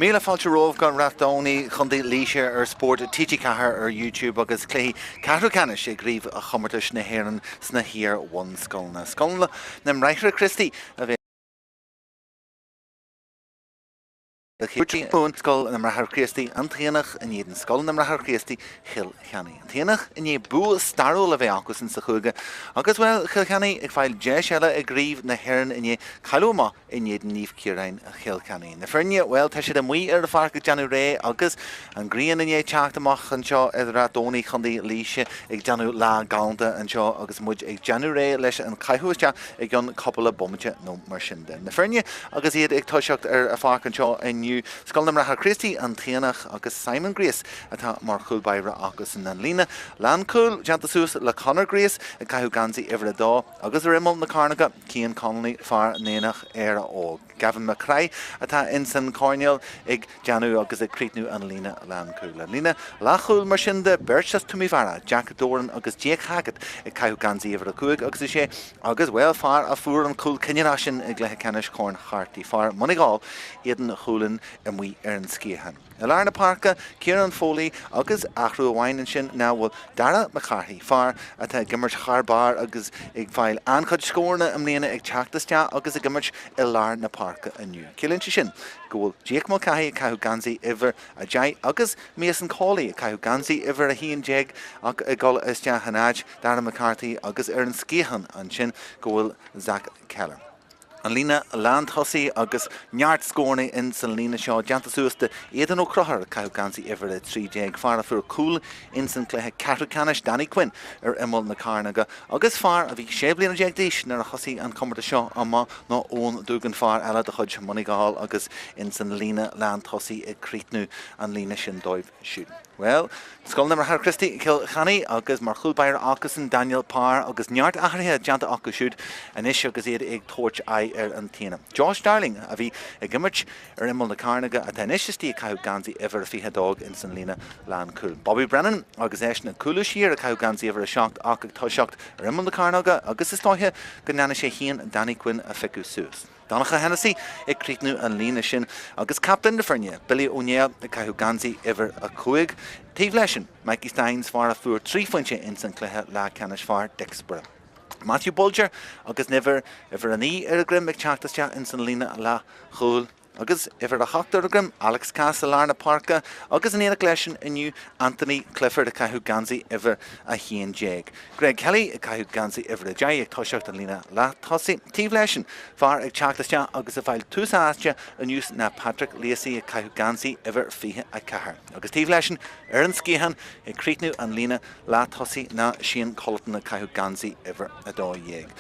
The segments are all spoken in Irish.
Míle fáilte romhaibh go Rath Domhnaigh, Chontae Laoise ar Spórt TG4 ar YouTube agus cluichí ceathrú ceannais i gCraobhchomórtais na hÉireann sna hiar-bhunscoileanna. Scoil na mBráithre Críostaí a bheas ar cuairt, Scoil na mBráithre Críostaí, An tAonach in éadan Scoil na mBráithre Críostaí, Chill Chainnigh. An tAonach i ndiaidh bua stairiúil a bheith acusan sa chúige agus, bhuel, Cill Chainnigh ag fáil deis eile i gCraobh na hÉireann i ndiaidh cailleadh amach in éadan Naomh Ciaráin Chill Chainnigh. Na foirne, bhuel, tá siad amuigh ar an pháirc ag déanamh réidh agus an ghrian i ndiaidh teacht amach anseo i Rath Domhnaigh, Chontae Laoise ag déanamh lá galánta anseo agus muid ag déanamh réidh leis an caitheamh isteach i gceann cúpla bomaite nó mar sin de. Na foirne agus iad ag toiseacht ar an pháirc anseo inniu, Scoil na mBráithre Críostaí, An tAonach agus Simon Grace atá mar chúl báire acusan. An líne lánchúil déanta suas le Conor Grace ag caitheamh geansaí uimhir 2 agus ar imeall na cearnóige, Cian Connolly, fear an Aonach, Éire Óg. Gavin McCraith atá ins an choirnéal ag déanamh agus ag críochnú an líne lánchúil. An líne leathchúil mar sin de, beirt as Toomevara, Jack Doran agus Jake Hackett ag caitheamh geansaí uimhir 5 agus is é agus, bhuel, fear a fuair an cúl cinniúnach sin i gcluiche ceannais Chorn Charty, fear Moneygall, Aidan Houlihan amuigh ar an sciathán. I lár na páirce, Ciarán Foley agus athrú amháin ansin ná bhfuil Dara McCarthy, fear atá ag imirt thar barr agus ag fáil an-chuid scóranna i mbliana ag teacht isteach agus ag imirt i lár na páirce inniu. Ciallaíonn sé sin go bhfuil Jake Mulcahy ag caitheamh geansaí uimhir 10 agus Mason Cawley ag caitheamh geansaí uimhir 11 ach ag dul isteach in áit Dara McCarthy agus ar an sciathán ansin go bhfuil Zach Keller. An líne lántosaigh agus neart scóranna ins an líne seo déanta suas de Aidan Ó Conchúir ag caitheamh geansaí uimhir 13, fear a fuair cúl ins an cluiche ceathrú ceannais, Danny Quinn ar imeall na cearnóige agus fear a bhí 16 bliana d'aois nuair a thosaigh an comórtas seo amach ná Eoin Doogan, fear eile de chuid Moneygall agus ins an líne lántosaigh ag críochnú an líne sin dóibh siúd. Bhuel, Scoil na mBráithre Críostaí, Cill Chainnigh agus mar chúl báire acusan Daniel Power agus neart athruithe déanta acu siúd anois agus iad ag tabhairt aghaidh ar an tAonach. Josh Darling a bhí ag imirt ar imeall na cearnóige atá anois istigh ag caitheamh geansaí uimhir 22 ins an líne lánchúil. Bobby Brennan agus eisean ag cúlú siar ag caitheamh geansaí uimhir 7 ach ag toiseacht ar imeall na cearnóige agus is dóiche go ndéanfaidh sé féin Danny Quinn a phiocadh suas. Donncha Hennessy ag críochnú an líne sin agus captaen na foirne, Billy Ó Néill ag caitheamh geansaí uimhir 5. Taobh leisean, Mikey Stynes, fear a fuair 3 phointe ins an cluiche leathcheannais, fear Dicksboro. Matthew Bolger agus an uimhir, uimhir 9 ar a dhroim ag teacht isteach ins an líne leathchúil. Agus uimhir 8 ar a dhroim, Alex Cass i lár na páirce agus in éineacht leisean inniu, Anthony Clifford ag caitheamh geansaí uimhir 11. Greg Kelly ag caitheamh geansaí uimhir 10 ag toiseacht an líne leath-tosaigh. Taobh leisean, fear ag teacht isteach agus ag fáil tús áite inniu ná Patrick Lacey ag caitheamh geansaí uimhir 24. Agus taobh leisean, ar an sciathán, ag críochnú an líne leath-tosaigh ná Shane Culleton ag caitheamh geansaí uimhir 12.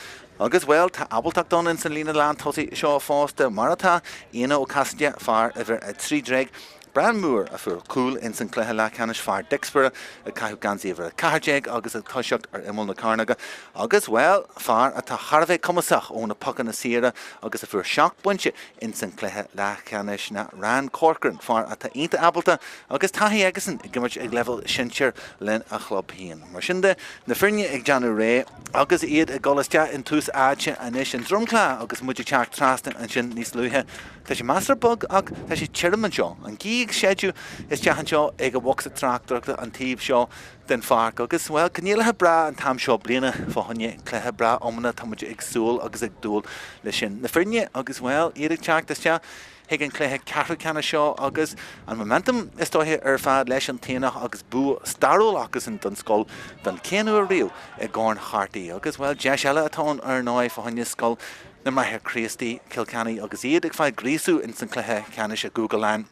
Agus, bhuel, tá ábaltacht ann ins an líne lántosaigh seo fosta, mar atá, Éanna Ó Casaide, fear uimhir 13, Brian Moore a fuair cúl ins an cluiche leathcheannais, fear Dicksboro ag caitheamh geansaí uimhir 14 agus ag toiseacht ar imeall na cearnóige agus, bhuel, fear atá thar a bheith cumasach ó na pocanna saora agus a fuair 7 bpointe ins an cluiche leathcheannais ná Ryan Corcoran, fear atá iontach ábalta agus taithí aigesan ag imirt ag leibhéal sinsir lena chlub féin. Mar sin de, na foirne ag déanamh réidh agus iad ag dul isteach in tús áite anois, an dromchla agus muid ag teacht trasna ansin níos luaithe. Tá sé measartha bog ach tá sé tirim anseo. An ghaoth ag séideadh isteach anseo ag an bhocsa tráchtaireachta an taobh seo den pháirc agus, bhuel, coinníollacha breá an t-am seo bliana fá choinne cluiche breá iomána, tá muid ag súil agus ag dúil leis sin. Na foirne agus, bhuel, iad ag teacht isteach chuig an chluiche ceathrú ceannais seo agus an momentum is dóiche ar fad leis an tAonach agus bua stairiúil acusan don scoil don chéad uair riamh i gCorn Charty agus, bhuel, deis eile atá ann ar ndóigh fá choinne scoil na mBráithre Críostaí, Cill Chainnigh agus iad ag fáil gríosadh ins an cluiche ceannais i gCúige Laighean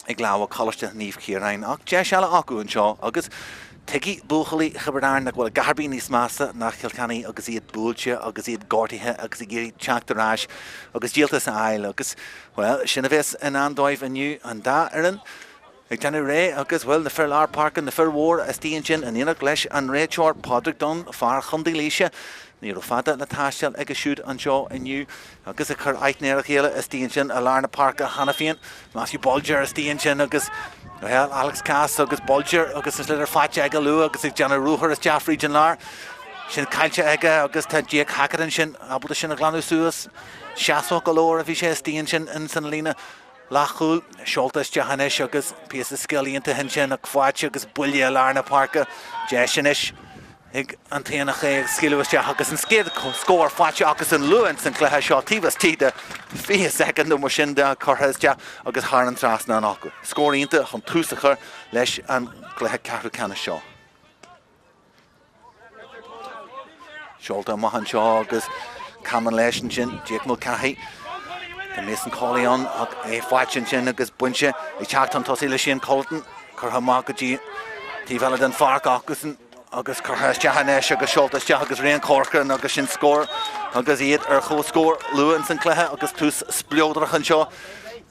ag lámha Choláiste Naomh Chiaráin. Ach deis eile acu anseo agus tuigfidh buachaillí Thiobraid Árann nach bhfuil a dhath ar bith níos measa ná Cill Chainnigh agus iad buailte agus iad gortaithe agus ag iarraidh teacht ar ais agus díoltas a fháil agus, bhuel, sin a bheas i ndán dóibh inniu, an dá fhoireann. Ag déanamh réidh agus, bhuel, na fir lár páirce, na fir mhóra istigh ansin in éineacht leis an réiteoir, Pádraig Dunne, fear Chontae Laoise. Ní raibh fada le taisteal aige siúd anseo inniu agus ag cur aithne ar a chéile istigh ansin i lár na páirce cheana féin. Matthew Bolger istigh ansin agus, bhuel, Alex Cass agus Bolger agus an sliotar faighte aige luath agus ag déanamh ruathar isteach fríd an lár. Sin caillte aige agus tá Jake Hackett ansin ábalta sin a ghlanadh suas. Seasmhach go leor a bhí sé istigh ansin ins an líne. Leathchúl seolta isteach anois agus píosa scil iontach ansin ach faighte agus buille i lár na páirce. Deis anois ag an tAonach é a scaoileadh isteach agus an chéad scór faighte acusan luath ins an chluiche seo taobh istigh de 20 soicind nó mar sin de curtha isteach agus thar an trasnán acu. Scór iontach chun tús a chur leis an gcluiche ceathrú ceannais seo. Seolta amach anseo agus camán leis ansin, Jake Mulcahy. Tá Mason Cawley ann ach é faighte ansin agus bainte ag teacht chun tosaigh le Shane Culleton. Curtha amach go dtí taobh eile den pháirc acusan agus curtha isteach anois agus seolta isteach agus Rian Corcoran agus sin scór agus iad ar chomhscór luath ins an cluiche agus tús spleodrach anseo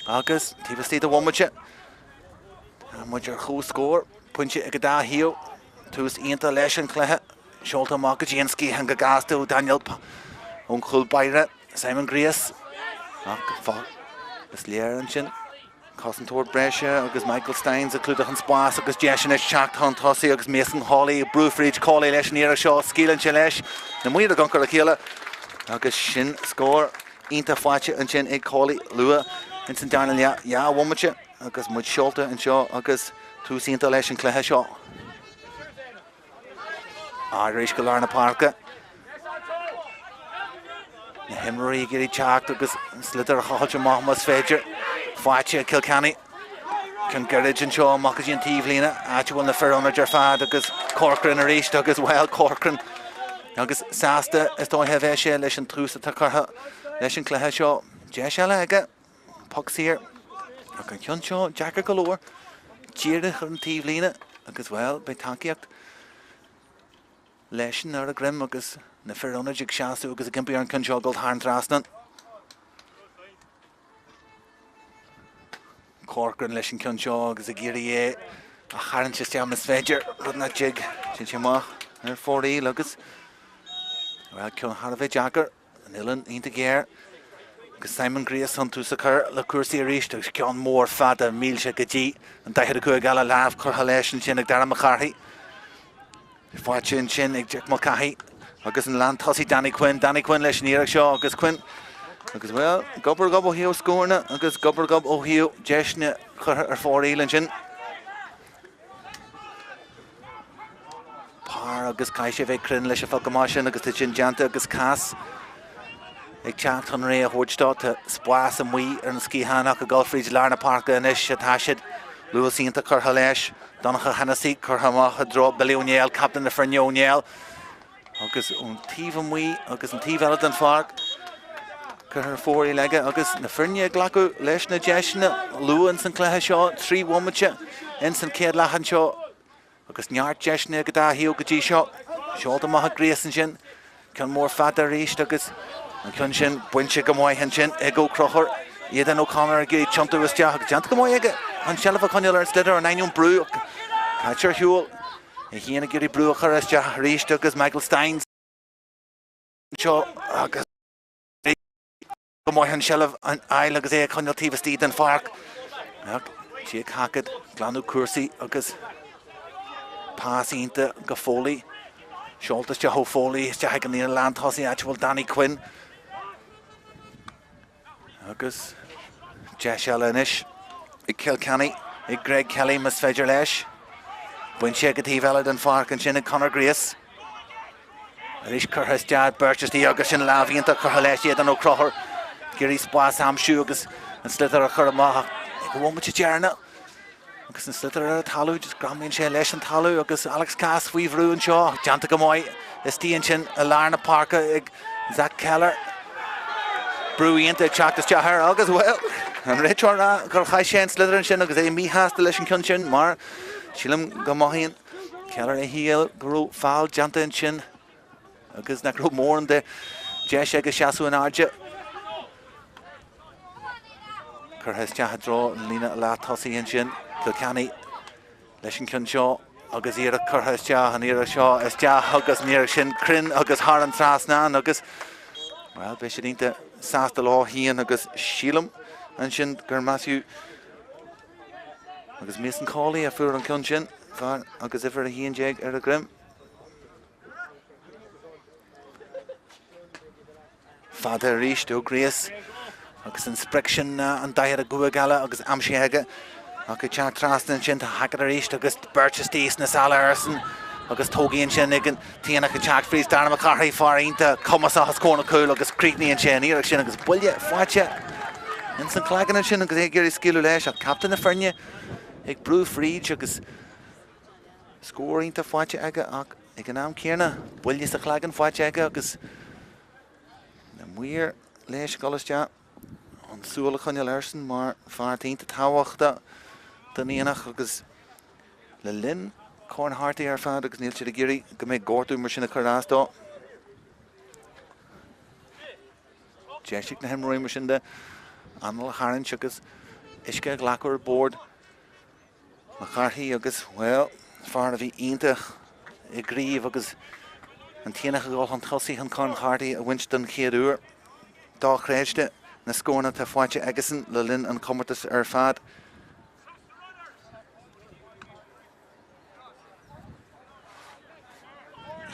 agus taobh istigh de bhomaite tá muid ar chomhscór, pointe ag an dá thaobh. Tús iontach leis an chluiche. Seolta amach go dtí an sciathán go gasta ó Daniel ón chúl báire, Simon Grace. Ach is léir ansin cosantóir breise agus Michael Steins ag clúdach an spás agus deis anois teacht chun tosaigh agus Mason Hawley ag brú fríd Cawley leis an iarracht seo. Scaoileann sé leis na maoir ag amharc ar a chéile agus sin scór iontach faighte ansin ag Cawley luath ins an darna leath. Dhá bhomaite. Agus muid seolta anseo agus tús iontach leis an chluiche seo. Arís go lár na páirce. Na himreoirí ag iarraidh teacht agus an sliotar a chochailt amach más féidir. Faighte ag Cill Chainnigh. Ceann gairid anseo amach go dtí an taobhlíne, áit a bhfuil na fir ionaid ar fad agus Corcoran arís agus bhuel Corcoran agus sásta is dóiche a bheidh sé leis an tús atá curtha leis an chluiche seo. Deis eile aige. Poc saor. Ach an ceann seo deacair go leor. Díreach ar an taobhlíne agus, bhuel, beidh tacaíocht leis ar a dhroim agus na fir ionaid ag seasamh agus ag impí ar an ceann seo dul thar an trasnán. Corcoran leis an ceann seo agus ag iarraidh é a tharraingt isteach más féidir, rud nach dtig. Téann sé amach ar fóraoil agus, bhuel, ceann thar a bheith deacair. An uillinn iontach géar agus Simon Grace chun tús a chur le cúrsaí arís agus ceann mór fada milse go dtí an 45 eile lámh curtha leis ansin ag Darragh McCarthy. Faighte ansin ag Jack Mulcahy agus an lán tosaí Danny Quinn. Danny Quinn leis an iarracht seo agus Quinn agus bhuel, gobar gob ó thaobh scóranna agus gobar gob ó thaobh deiseanna curtha ar fóraoil ansin. Parr agus caithfidh sé a bheith cruinn leis an phoc amach sin agus tá sin déanta agus Cass ag teacht chun réidh a thabhairt dó. Tá spás amuigh ar an sciathán ach ag dul fríd lár na páirce anois atá siad. Luas iontach curtha leis. Donncha Hennessy curtha amach i dtreo Billy Ó Néill, captaen na foirne Ó Néill. Agus ón taobh amuigh agus an taobh eile den pháirc, curtha ar fóraoil aige agus na foirne ag glacadh leis na deiseanna luath ins an cluiche seo, 3 bhomaite ins an chéad leath anseo agus neart deiseanna ag an dá thaobh go dtí seo. Seolta amach ag Grace ansin, ceann mór fada arís agus an ceann sin bainte go maith ansin ag Ó Conchúir. Aidan O'Connor ag iarraidh tiontú isteach agus déanta go maith aige an tseilbh a choinneáil ar an sliotar in ainneoin brú ach caite ar shiúl. É féin ag iarraidh brú a chur isteach arís agus Michael Steins anseo agus go maith an tseilbh a fháil agus é ag coinneáil taobh istigh den pháirc. Ach Jake Hackett glanadh cúrsaí agus pas iontach go Foley. Seolta isteach ó Foley isteach ag an líne lán tosaigh áit a bhfuil Danny Quinn. Agus deis eile anois ag Cill Chainnigh, ag Greg Kelly más féidir leis. Bainte ag an taobh eile den pháirc ansin ag Conor Grace. Arís curtha isteach beirt istigh agus sin lámh iontach curtha leis Aidan Ó Conchúir. Ag iarraidh spás a aimsiú agus an sliotar a chur amach ag an bhomaite deireanach. Agus an sliotar ar an talamh, just greamaíonn sé leis an talamh agus Alex Cass faoi bhrú anseo, déanta go maith istigh ansin i lár na páirce ag Zach Keller. Brú iontach ag teacht isteach air agus, bhuel, an réiteoir a rá gur chaith sé an sliotar ansin agus é míshásta leis an ceann sin mar sílim go mothaíonn Keller é féin go raibh feall déanta ansin agus nach raibh mórán de dheis aige seasamh in airde. Curtha isteach i dtreo an líne leath tosaigh ansin. Cill Chainnigh leis an ceann seo agus iarracht curtha isteach, an iarracht seo isteach agus an iarracht sin cruinn agus thar an trasnán agus, bhuel, beidh siad iontach sásta leo féin agus sílim ansin gur Matthew agus Mason Cawley a fuair an ceann sin, fear agus uimhir 11 ar a dhroim. Fada arís ó Grace. Agus an sprioc sin ná an 45 eile agus aimsithe aige. Ach ag teacht trasna ansin tá Hackett arís agus beirt istigh sna sála airsean agus tógtha ansin ag an tAonach ag teacht fríd Darragh Mac Cárthaigh, fear iontach cumasach os comhair na cúl agus críochnaíonn sé an iarracht sin agus buille faighte ins an chlaigeann ansin agus é ag iarraidh scaoileadh leis ach captaen na foirne ag brú fríd agus scór iontach faighte aige ach ag an am céanna buille sa chlaigeann faighte aige agus na maoir leis ag dul isteach an súil a choinneáil airsean mar fear iontach tábhachtach don Aonach agus le linn Corn Harty ar fad agus níl siad ag iarraidh go mbeidh gortú mar sin ag cur as dó. Deis ag na himreoirí mar sin de anáil a tharraingt agus uisce a ghlacadh ar bord. Mac Cárthaigh agus, bhuel, fear a bhí iontach i gcraobh agus an tAonach ag dul chun tosaigh chun Corn Harty a bhaint don chéad uair. Dochreidte na scóranna atá faighte aigesan le linn an chomórtais ar fad.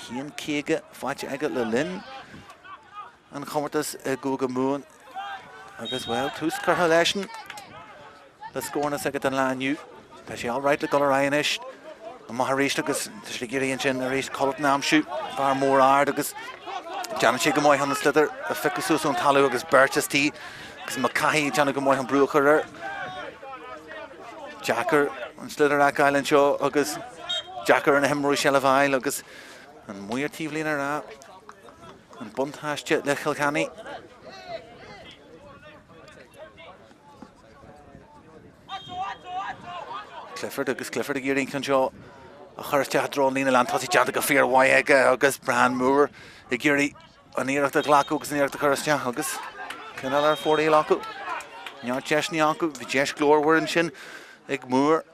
1.50 faighte aige le linn an chomórtais i gCúige Mumhan agus, bhuel, tús curtha leisean le scóranna s'aige don lá inniu. Tá sé alright le dul ar aghaidh anois. Amach arís agus tá sé ag iarraidh ansin arís Culleton a aimsiú, fear mór ard agus déanann sé go maith chun an sliotar a phiocadh suas ón talamh agus beirt istigh agus Mac Cárthaigh ag déanamh go maith an brú a chur air. Deacair an sliotar a fheiceáil anseo agus deacair ar na himreoirí seilbh a fháil agus an maor taobhlíne ag rá an buntáiste le Cill Chainnigh. Clifford agus Clifford ag iarraidh an ceann seo a chur isteach i dtreo an líne lántosaigh déanta go fíormhaith aige agus Brian Moore ag iarraidh an iarracht a ghlacadh agus an iarracht a chur isteach agus ceann eile ar fóraoil acu. Neart deiseanna acu, bhí deis glórmhar ansin ag Moore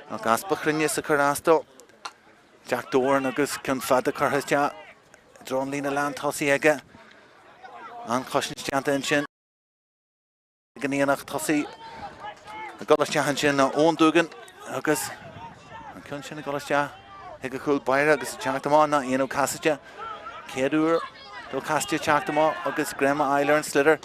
ach easpa cruinnis ag cur as dó. Jack Doran agus ceann fada curtha isteach i dtreo an líne lántosaigh aige. An-chosaint déanta ansin. Ag an Aonach tosaí ag dul isteach ansin ná Eoin Doogan agus an ceann sin ag dul isteach chuig an chúl báire agus ag teacht amach ná Ian Ó Casaide. Chéad uair do Ó Casaide teacht amach agus greim a fháil ar an sliotar.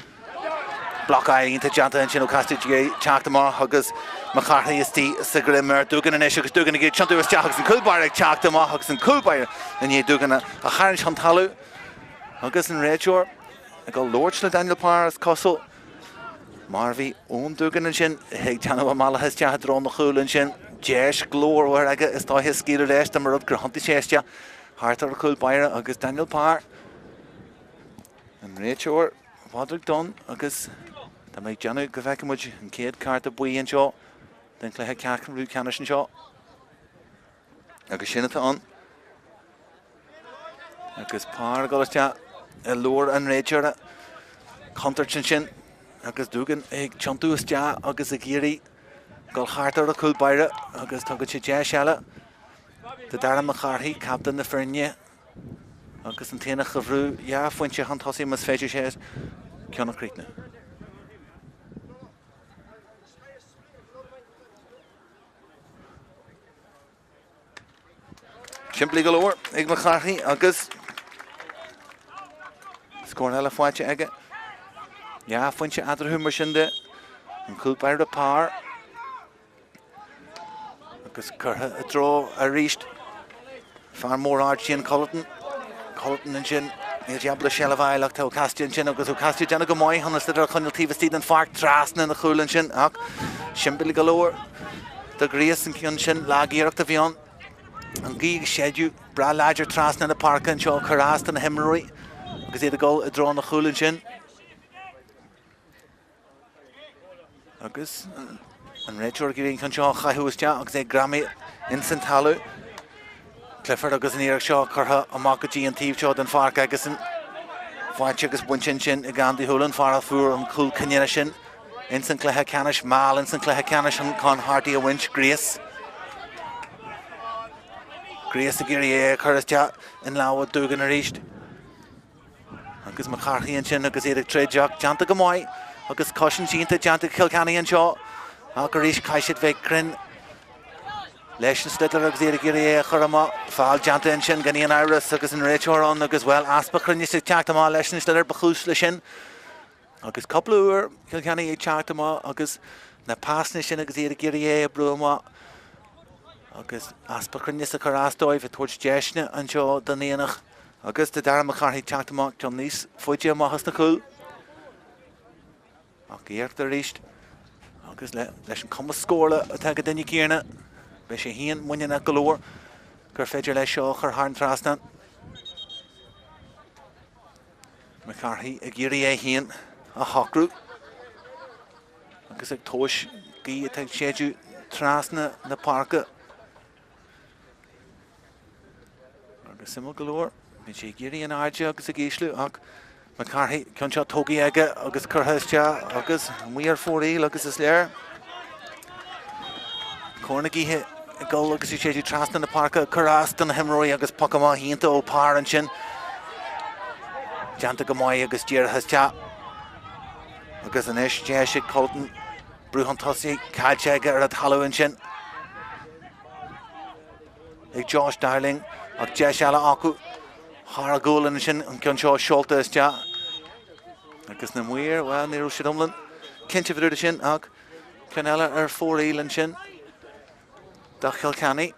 Blocáil iontach déanta ansin Ó Casaide ag iarraidh teacht amach agus Mac Cárthaigh istigh sa ghreim ar Doogan anois agus Doogan ag iarraidh tiontú isteach agus an cúl báire ag teacht amach agus an cúl báire i ndiaidh Doogan a tharraingt chun talamh agus an réiteoir ag dul labhairt le Daniel Power is cosúil. Mar bhí Eoin Doogan ansin ag déanamh a mbealach isteach i dtreo na chúil ansin. Deis glórmhar aige is dóiche scaoileadh leis dá mba rud gur thiontaigh sé isteach thart ar an chúl báire agus Daniel Power, an réiteoir, Pádraig Dunne agus tá mé ag déanamh go bhfeicfidh muid an chéad cárta buí anseo den chluiche ceathrú ceannais anseo. Agus sin atá ann. Agus Power ag dul isteach i leabhar an réiteora. Contúirt ansin agus Doogan ag tiontú isteach agus ag iarraidh dul thart ar a chúl báire agus tugann sé deis eile do Darragh Mac Cárthaigh, captaen na foirne agus an tAonach a bhrú dhá phointe chun tosaigh más féidir sé ceann a chríochnú. Simplí go leor ag Mac Cárthaigh agus scór eile faighte aige. Dhá phointe eatarthu mar sin de. An cúl báire Power. Agus curtha i dtreo arís. Fear mór ard Shane Culleton. Culleton ansin. Níl sé ábalta seilbh a fháil ach tá Ó Casaide ansin agus Ó Casaide ag déanamh go maith chun an sliotar a choinneáil taobh istigh den pháirc trasna na chúil ansin ach simplí go leor do Ghríos an ceann sin lag-iarracht a bhí ann. An ghaoth ag séideadh breá láidir trasna na páirce anseo ag cur as do na himreoirí agus iad ag dul i dtreo na chúil ansin. Agus an réiteoir ag iarraidh an ceann seo a chaitheamh isteach agus é greamaithe ins an talamh. Clifford agus an iarracht seo curtha amach go dtí an taobh seo den pháirc agus an faighte agus bainte ansin ag Andy Hoolan, fear a fuair an cúl cinniúna sin ins an cluiche ceannais, mall ins an cluiche ceannais chun Corn Harty a bhaint. Gríos. Gríos ag iarraidh é a chur isteach in lámha Doogan arís. Agus Mac Cárthaigh ansin agus iad ag troid ach déanta go maith agus cosaint iontach déanta ag Cill Chainnigh anseo ach arís caithfidh siad bheith cruinn leis an sliotar agus iad ag iarraidh é a chur amach. Feall déanta ansin gan aon amhras agus an réiteoir ann agus bhuel easpa cruinnis ag teacht amach leis an sliotar ba chúis leis sin. Agus cúpla uair Cill Chainnigh ag teacht amach agus na pasanna sin agus iad ag iarraidh é a brú amach agus easpa cruinneas ag cur as dóibh ag tabhairt deiseanna anseo don Aonach agus do Darragh McCarthy teacht amach ceann níos faide amach as na cúil. Ach iarracht arís agus leis an cumas scórála atá ag an duine céanna, beidh sé féin muiníneach go leor gur féidir leis seo a chur thar an trasnán. McCarthy ag iarraidh é féin a shocrú agus ag tomhais gaoth atá ag séideadh trasna na páirce. Agus suimiúil go leor, bíonn sé ag éirí in airde agus ag ísliú ach McCarthy, ceann seo tógtha aige agus curtha isteach agus amuigh ar fóraoil agus is léir cóir na gaoithe ag dul agus ag séideadh trasna na páirce, cur as do na himreoirí agus poc amach iontach ó Parr ansin. Déanta go maith agus dírithe isteach. Agus anois deis ag Colton brú chun tosaigh, caillte aige ar an talamh ansin. Ag Josh Dowling ach deis eile acu thar a ghualainn ansin, an ceann seo seolta isteach. Agus na maoir, bhuel, ní raibh siad iomlán cinnte fá dtaobh de sin ach ceann eile ar fóraoil ansin do Chill Chainnigh.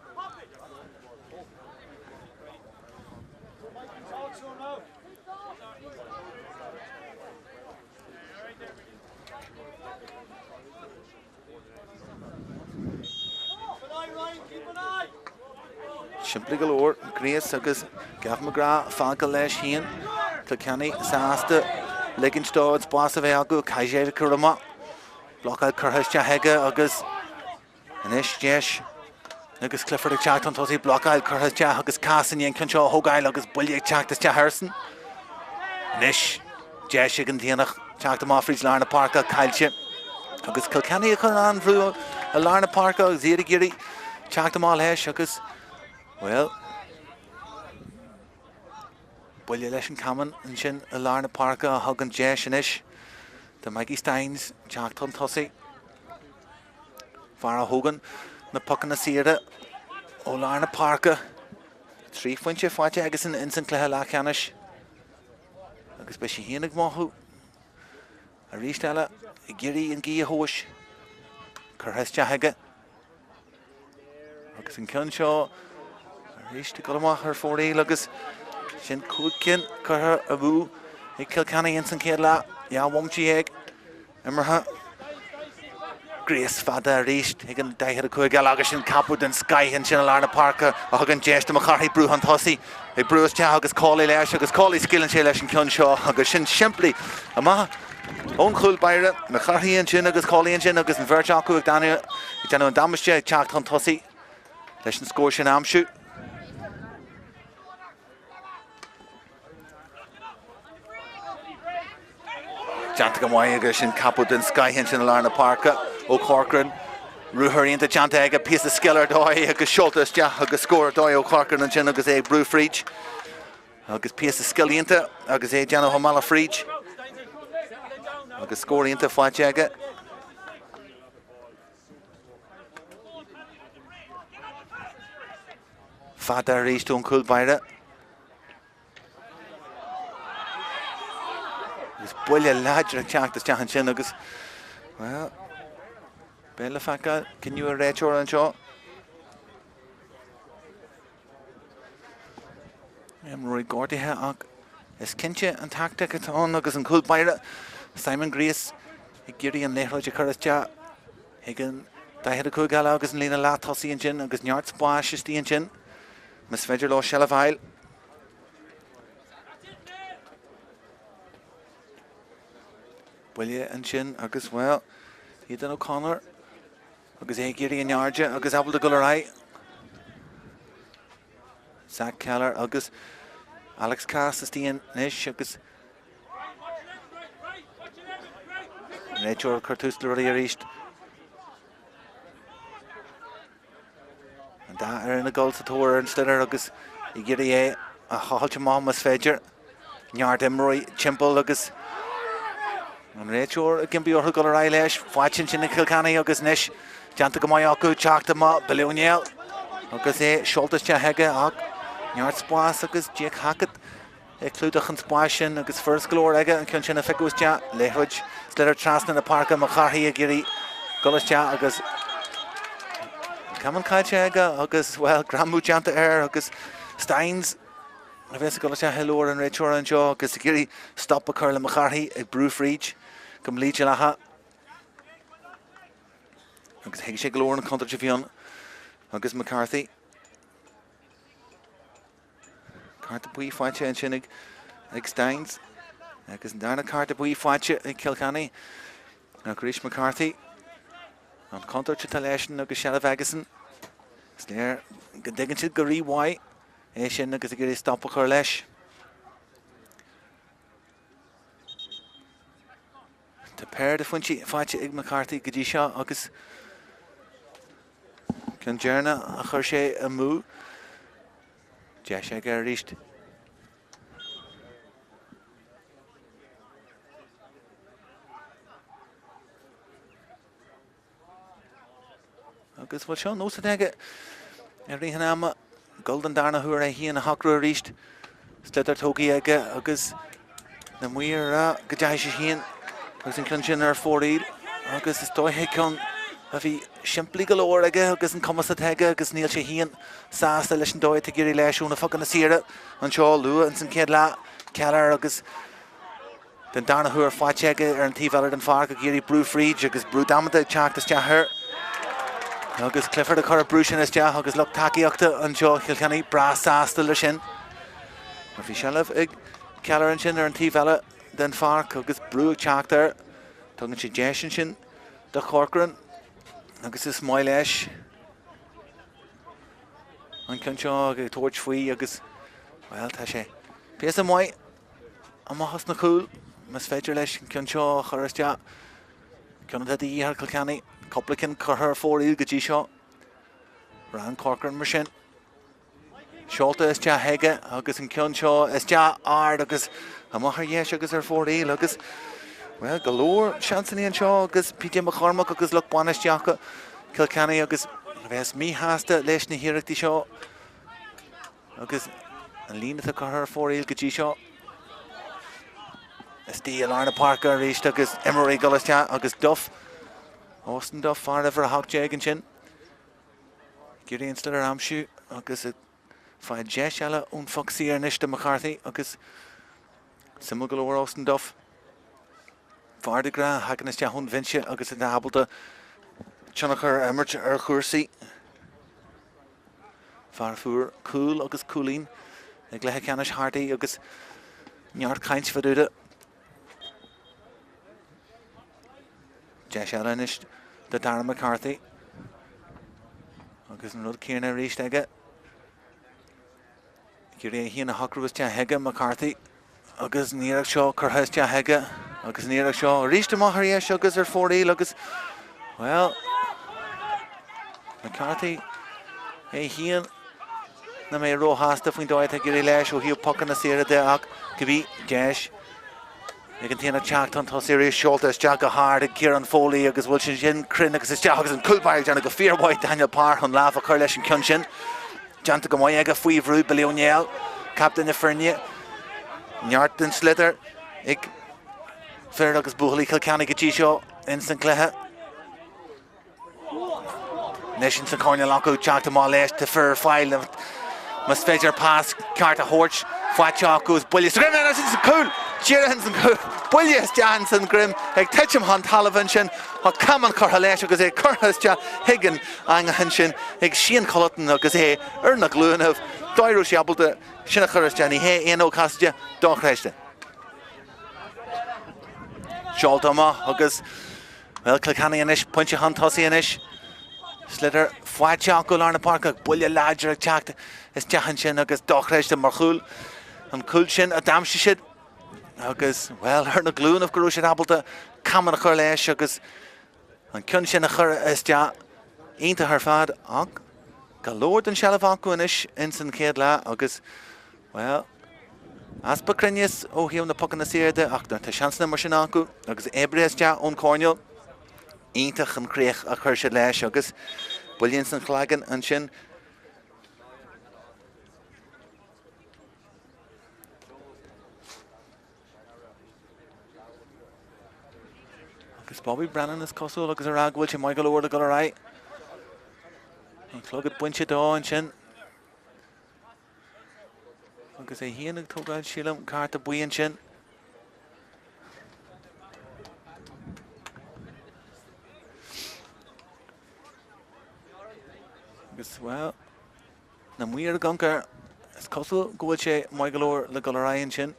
Simplí go leor, Grace agus Gavin McGrath fágtha leis féin. Cill Chainnigh sásta ligint dó an spás a bheith acu, caithfidh sé a chur amach. Blocáil curtha isteach aige agus Anois deis agus Clifford ag teacht chun tosaigh, blocáil curtha isteach agus Cass i ndiaidh an ceann seo a thógáil agus buille ag teacht isteach airsean. Anois deis ag an tAonach teacht amach fríd lár na páirce, caillte agus Cill Chainnigh ag cur an-bhrú i lár na páirce agus iad ag iarraidh teacht amach leis agus, bhuel, buille leis an chamán ansin i lár na páirce a thugann deis anois do Maggie Stynes teacht chun tosaigh. Fear a thógann na pocanna saora ó lár na páirce. 3 phointe faighte aigesan ins an cluiche leathcheannais agus beidh sí féin ag mothú arís eile ag iarraidh an ghaoth a thomhais. Curtha isteach aige agus an ceann seo arís ag dul amach ar fóraoil agus sin 5 cinn curtha amú ag Cill Chainnigh ins an chéad leath. 12 bhomaite Imeartha. Gríos fada arís ag an 45 eile agus sin ceapadh den scoith ansin i lár na páirce a thugann deis do McCarthy brú chun tosaigh. Ag brú isteach agus Cawley leis agus Cawley scaoileann sé leis an ceann seo agus sin simplí amach ón chúl báire. McCarthy ansin agus Cawley ansin agus an bheirt acu ag déanamh an damáiste ag teacht chun tosaigh leis an scór sin a aimsiú. Déanta go maith agus sin ceapadh den scoith ansin i lár na páirce ó Corcoran. Ruathar iontach déanta aige, píosa scil ar dóigh agus seolta isteach agus scór ar dóigh ó Corcoran ansin agus é ag brú fríd. Agus píosa scil iontach agus é ag déanamh an mbealach fríd. Agus scór iontach faighte aige. Fada arís ón chúl báire. Agus buille láidir ag teacht isteach ansin agus, bhuel, beidh le feiceáil cinneadh an réiteora anseo. Imreoirí gortaithe ach is cinnte an tactic atá ann agus an cúl báire Simon Grace ag iarraidh an liathróid a chur isteach ag an 45 eile agus an líne leath tosaigh ansin agus neart spáis istigh ansin. Más féidir leo seilbh a fháil. Buille ansin agus, bhuel, Aidan O'Connor agus é ag éirí in airde agus ábalta dul ar aghaidh. Zach Keller agus Alex Cass istigh anois agus an réiteoir ag cur tús le rudaí arís. An dá fhoireann ag dul sa tóir ar an sliotar agus ag iarraidh é a thochailt amach más féidir. Neart imreoirí timpeall agus an réiteoir ag impí orthu dul ar aghaidh leis. Faighte ansin ag Cill Chainnigh agus anois déanta go maith acu teacht amach Billy O'Neill agus é seolta isteach aige ach neart spás agus Jake Hackett. Ag clúdach an spáis sin agus furast go leor aige an ceann sin a phiocadh isteach. Liathróid sliotar trasna na páirce, McCarthy ag iarraidh dul isteach agus an camán caillte aige agus, bhuel, greamú déanta air agus Stynes a bheas ag dul isteach i leabhar an réiteora anseo agus ag iarraidh stop a chur le McCarthy ag brú fríd go mlídealacha. Agus thuig sé go leor an chontúirt a bhí ann agus McCarthy. Cárta buí faighte ansin ag Stynes agus an darna cárta buí faighte ag Cill Chainnigh. Ach arís McCarthy. An chontúirt atá leisean agus seilbh aigesan. Is léir go dtuigeann siad go rímhaith é sin agus ag iarraidh stop a chur leis. Tá péire de phointí faighte ag McCarthy go dtí seo agus ceann deireanach a chuir sé amú. Deis aige arís. Agus bhuel seo nós atá aige i rith an ama dul don darna huair é féin a shocrú arís. Sliotar tógtha aige agus na maoir ag rá go dteachaigh sé féin agus an ceann sin ar fóraoil agus is dóiche ceann a bhí simplí go leor aige agus an cumas atá aige agus níl sé féin sásta leis an dóigh atá ag éirí leis ó na pocanna saora anseo luath ins an chéad leath. Kelleher agus Den darna huair faighte aige ar an taobh eile den pháirc ag iarraidh brú fríd agus brú damanta ag teacht isteach air. Agus Clifford ag cur an brú sin isteach agus lucht tacaíochta anseo Chill Chainnigh breá sásta leis sin. Mar bhí seilbh ag Kelleher ansin ar an taobh eile den pháirc agus brú ag teacht air. Tugann sé deis ansin do Corcoran agus is maith leis an ceann seo ag tabhairt faoi agus bhuel tá sé píosa maith Amach as na cúil, más féidir leis an ceann seo a chur isteach. Ceann atá de dhíth ar Chill Chainnigh. Cúpla ceann curtha ar fóraoil go dtí seo. Ryan Corcoran mar sin. Seolta isteach aige agus an ceann seo isteach ard agus amach ar dheis agus ar fóraoil agus bhuel, go leor seansanna anseo agus PJ McCormack agus lucht bainistíochta Chill Chainnigh agus a bheas míshásta leis na hiarrachtaí seo. Agus an líon atá curtha ar fóraoil go dtí seo. Istigh i lár na páirce arís agus imreoirí ag dul isteach agus Duff, Austin Duff, fear uimhir 18 ansin. Ag iarraidh an sliotar a aimsiú agus ag fáil deis eile ón phoc saor anois do McCarthy agus suimiúil go leor Austin Duff. Fear de ghnáth a thagann isteach ón bhinse agus atá ábalta tionchar a imirt ar chúrsaí. Fear a fuair cúl agus cúilín i gcluiche ceannais Harty agus neart caint fá dtaobh de. Deis eile anois do Darragh McCarthy. Agus an rud céanna arís aige. Ag iarraidh é féin a shocrú isteach aige McCarthy. Agus an iarracht seo curtha isteach aige agus an iarracht seo arís amach ar dheis agus ar fóraoil agus, bhuel, McCarthy é féin nach mbeidh róshásta faoin dóigh atá ag éirí leis ó thaobh pocanna saora de ach cibé deis ag an tAonach teacht chun tosaigh arís seolta isteach go hard ag Ciarán Foley agus bhfuil sé sin cruinn agus isteach agus an cúl báire ag déanamh go fíormhaith Daniel Power chun lámh a chur leis an ceann sin. Déanta go maith aige faoi bhrú Billy Ó Néill, captaen na foirne. Neart den sliotar ag fir agus buachaillí Chill Chainnigh go dtí seo ins an cluiche. Anois ins an choirnéal acu teacht amach leis tá fir ar fáil más féidir pas ceart a thabhairt faighte acu is buille sa ghreim anois ins an cúl! Díreach ins an cúl! Buille isteach ins an greim ag titim chun talaimh ansin. Tá camán curtha leis agus é curtha isteach chuig an eangach ansin ag Shane Culleton agus é ar na glúinibh. Dóigh a raibh sé ábalta sin a chur isteach. Ní hé Éanna Ó Casaide dochreidte. Seolta amach agus, bhuel, Cill Chainnigh anois, pointe chun tosaigh anois. Sliotar faighte acu i lár na páirce ach buille láidir ag teacht isteach ansin agus dochreidte mar chúl. An cúl sin a d'aimsigh siad. Agus, bhuel, ar na glúinibh go raibh siad ábalta camán a chur leis agus an ceann sin a chur isteach. Iontach ar fad ach go leor den seilbh acu anois ins an chéad leath agus, bhuel, easpa cruinneas ó thaobh na pocanna saora de ach tá seansanna mar sin acu agus oibrithe isteach ón choirnéal. Iontach an chríoch a chuir siad leis agus buille ins an chlaigeann ansin. Bobby Brennan is cosúil agus a rá go bhfuil sé maith go leor le dul ar aghaidh. An clogad bainte dó ansin. Agus é féin ag tógáil, sílim, cárta buí ansin. Agus, bhuel, na maoir ag amharc air, is cosúil go bhfuil sé maith go leor le dul ar aghaidh ansin.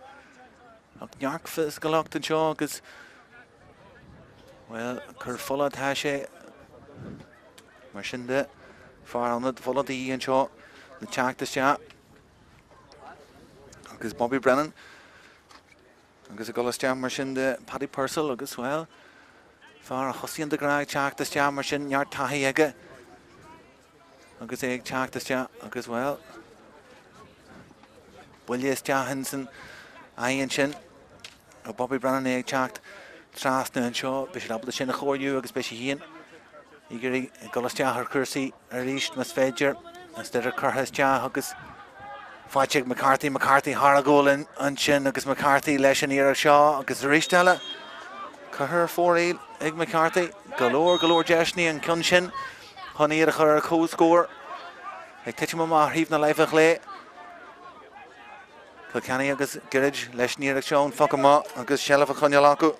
Ach neart fisiciúlacht anseo agus, bhuel, cur fola atá sé. Mar sin de, fear ionad fola de dhíth anseo le teacht isteach. Agus Bobby Brennan agus ag dul isteach mar sin de Paddy Purcell agus, bhuel, fear a thosaíonn de ghnáth ag teacht isteach mar sin, neart taithí aige agus é ag teacht isteach agus, bhuel, buille isteach ins an aghaidh ansin. Ó Bobby Brennan é ag teacht trasna anseo, beidh siad ábalta sin a chóiriú agus beidh sé féin ag iarraidh dul isteach ar chúrsaí arís más féidir. An sliotar curtha isteach agus faighte ag McCarthy, McCarthy thar a ghualainn ansin agus McCarthy leis an iarracht seo agus arís eile curtha ar fóraoil ag McCarthy. Go leor, go leor deiseanna an ceann sin chun iad a chur ar comhscór. Ag titim amach ar thaobh na láimhe chlé. Cill Chainnigh agus gairid leis an iarracht seo ón phoc amach agus seilbh á choinneáil acu.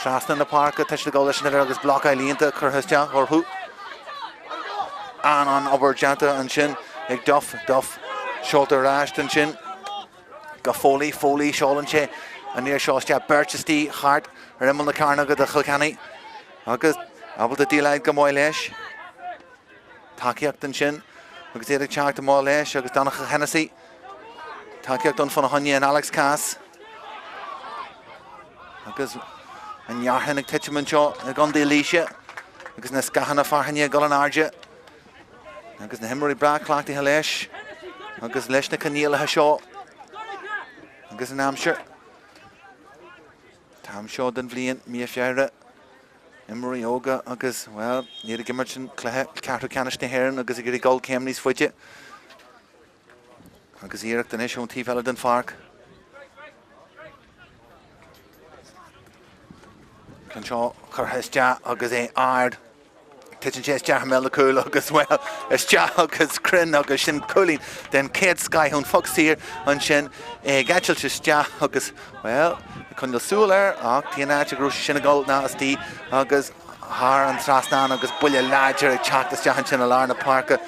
Trasna na páirce, tá siad ag dul leis an sliotar agus blocáil iontach curtha isteach orthu. An-an-obair déanta ansin ag Duff. Duff seolta ar ais ansin go Foley. Foley seolann sé an iarracht seo isteach. Beirt istigh thart ar imeall na cearnóige do Chill Chainnigh agus ábalta déileáil go maith leis. Tacaíocht ansin agus iad ag teacht amach leis agus Donncha Hennessy. Tacaíocht ann fána choinne in Alex Cass. Agus an fhearthainn ag titim anseo i gContae Laoise agus na scáthanna fearthainne ag dul in airde agus na himreoirí breá cleachtaithe leis agus leis na coinníollacha seo agus an aimsir. An t-am seo den bhliain, mí Feabhra. Imreoirí óga agus, bhuel, iad ag imirt an cluiche ceathrú ceannais na hÉireann agus ag iarraidh dul céim níos faide. Agus iarracht anois ón taobh eile den pháirc. Ceann seo curtha isteach agus é ard. Titeann sé isteach i mbéal na cúl agus, bhuel, isteach agus cruinn agus sin cúilín den chéad scoith ón phoc saor ansin ag eitilt isteach agus, bhuel, ag coinneáil súil air ach an áit a raibh sé sin ag dul ná istigh agus thar an trasnán agus buille láidir ag teacht isteach ansin i lár na páirce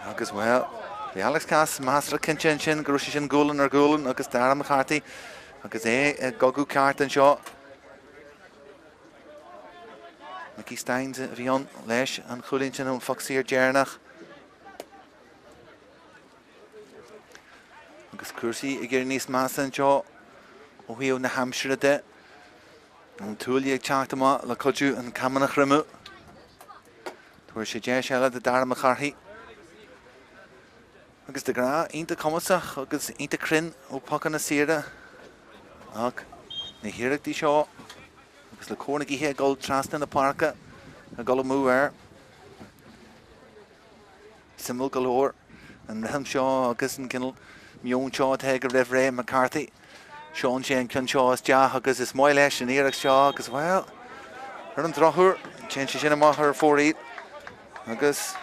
agus, bhuel, bhí Alex Cass measartha cinnte ansin go raibh sé sin gualainn ar ghualainn agus Dara McCarthy agus é i gcogadh ceart anseo. Mickey Stynes a bhí ann leis an chúilín sin ón phoc saor deireanach. Agus cúrsaí ag éirí níos measa anseo ó thaobh na haimsire de. An tuaille ag teacht amach le cuidiú an camán a thriomú. Tabharfaidh sé deis eile do Dara McCarthy. Agus de ghnáth iontach cumasach agus iontach cruinn ó phocanna saora. Ach na hiarrachtaí seo agus le cóir na gaoithe ag dul trasna na páirce ag dul amú air. Suimiúil go leor an rithim seo agus an cineál meon seo atá aige roimh ré McCarthy. Seolann sé an ceann seo isteach agus is maith leis an iarracht seo agus, bhuel, ar an drochuair, téann sé sin amach ar fóraoil agus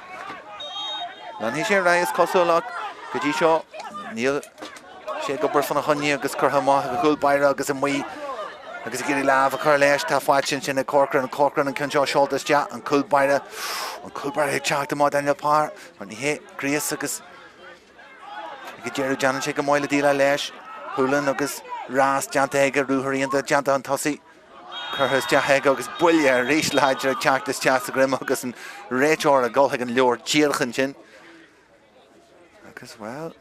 leanfaidh sé ar aghaidh is cosúil ach go dtí seo níl sé ag obair fána choinne agus curtha amach ag an gcúl báire agus amuigh agus ag iarraidh lámh a chur leis. Tá faighte ansin ag Corcoran, Corcoran an ceann seo seolta isteach, an cúl báire, an cúl báire ag teacht amach Daniel Power, mar ní hé gríos agus Ag an deireadh déanann sé go maith le déileáil leis. Hoolan agus rás déanta aige, ruathar iontach déanta chun tosaigh. Curtha isteach aige agus buille arís láidir ag teacht isteach sa dhroim agus an réiteoir ag dul chuig an leabhar díreach ansin. Agus, bhuel,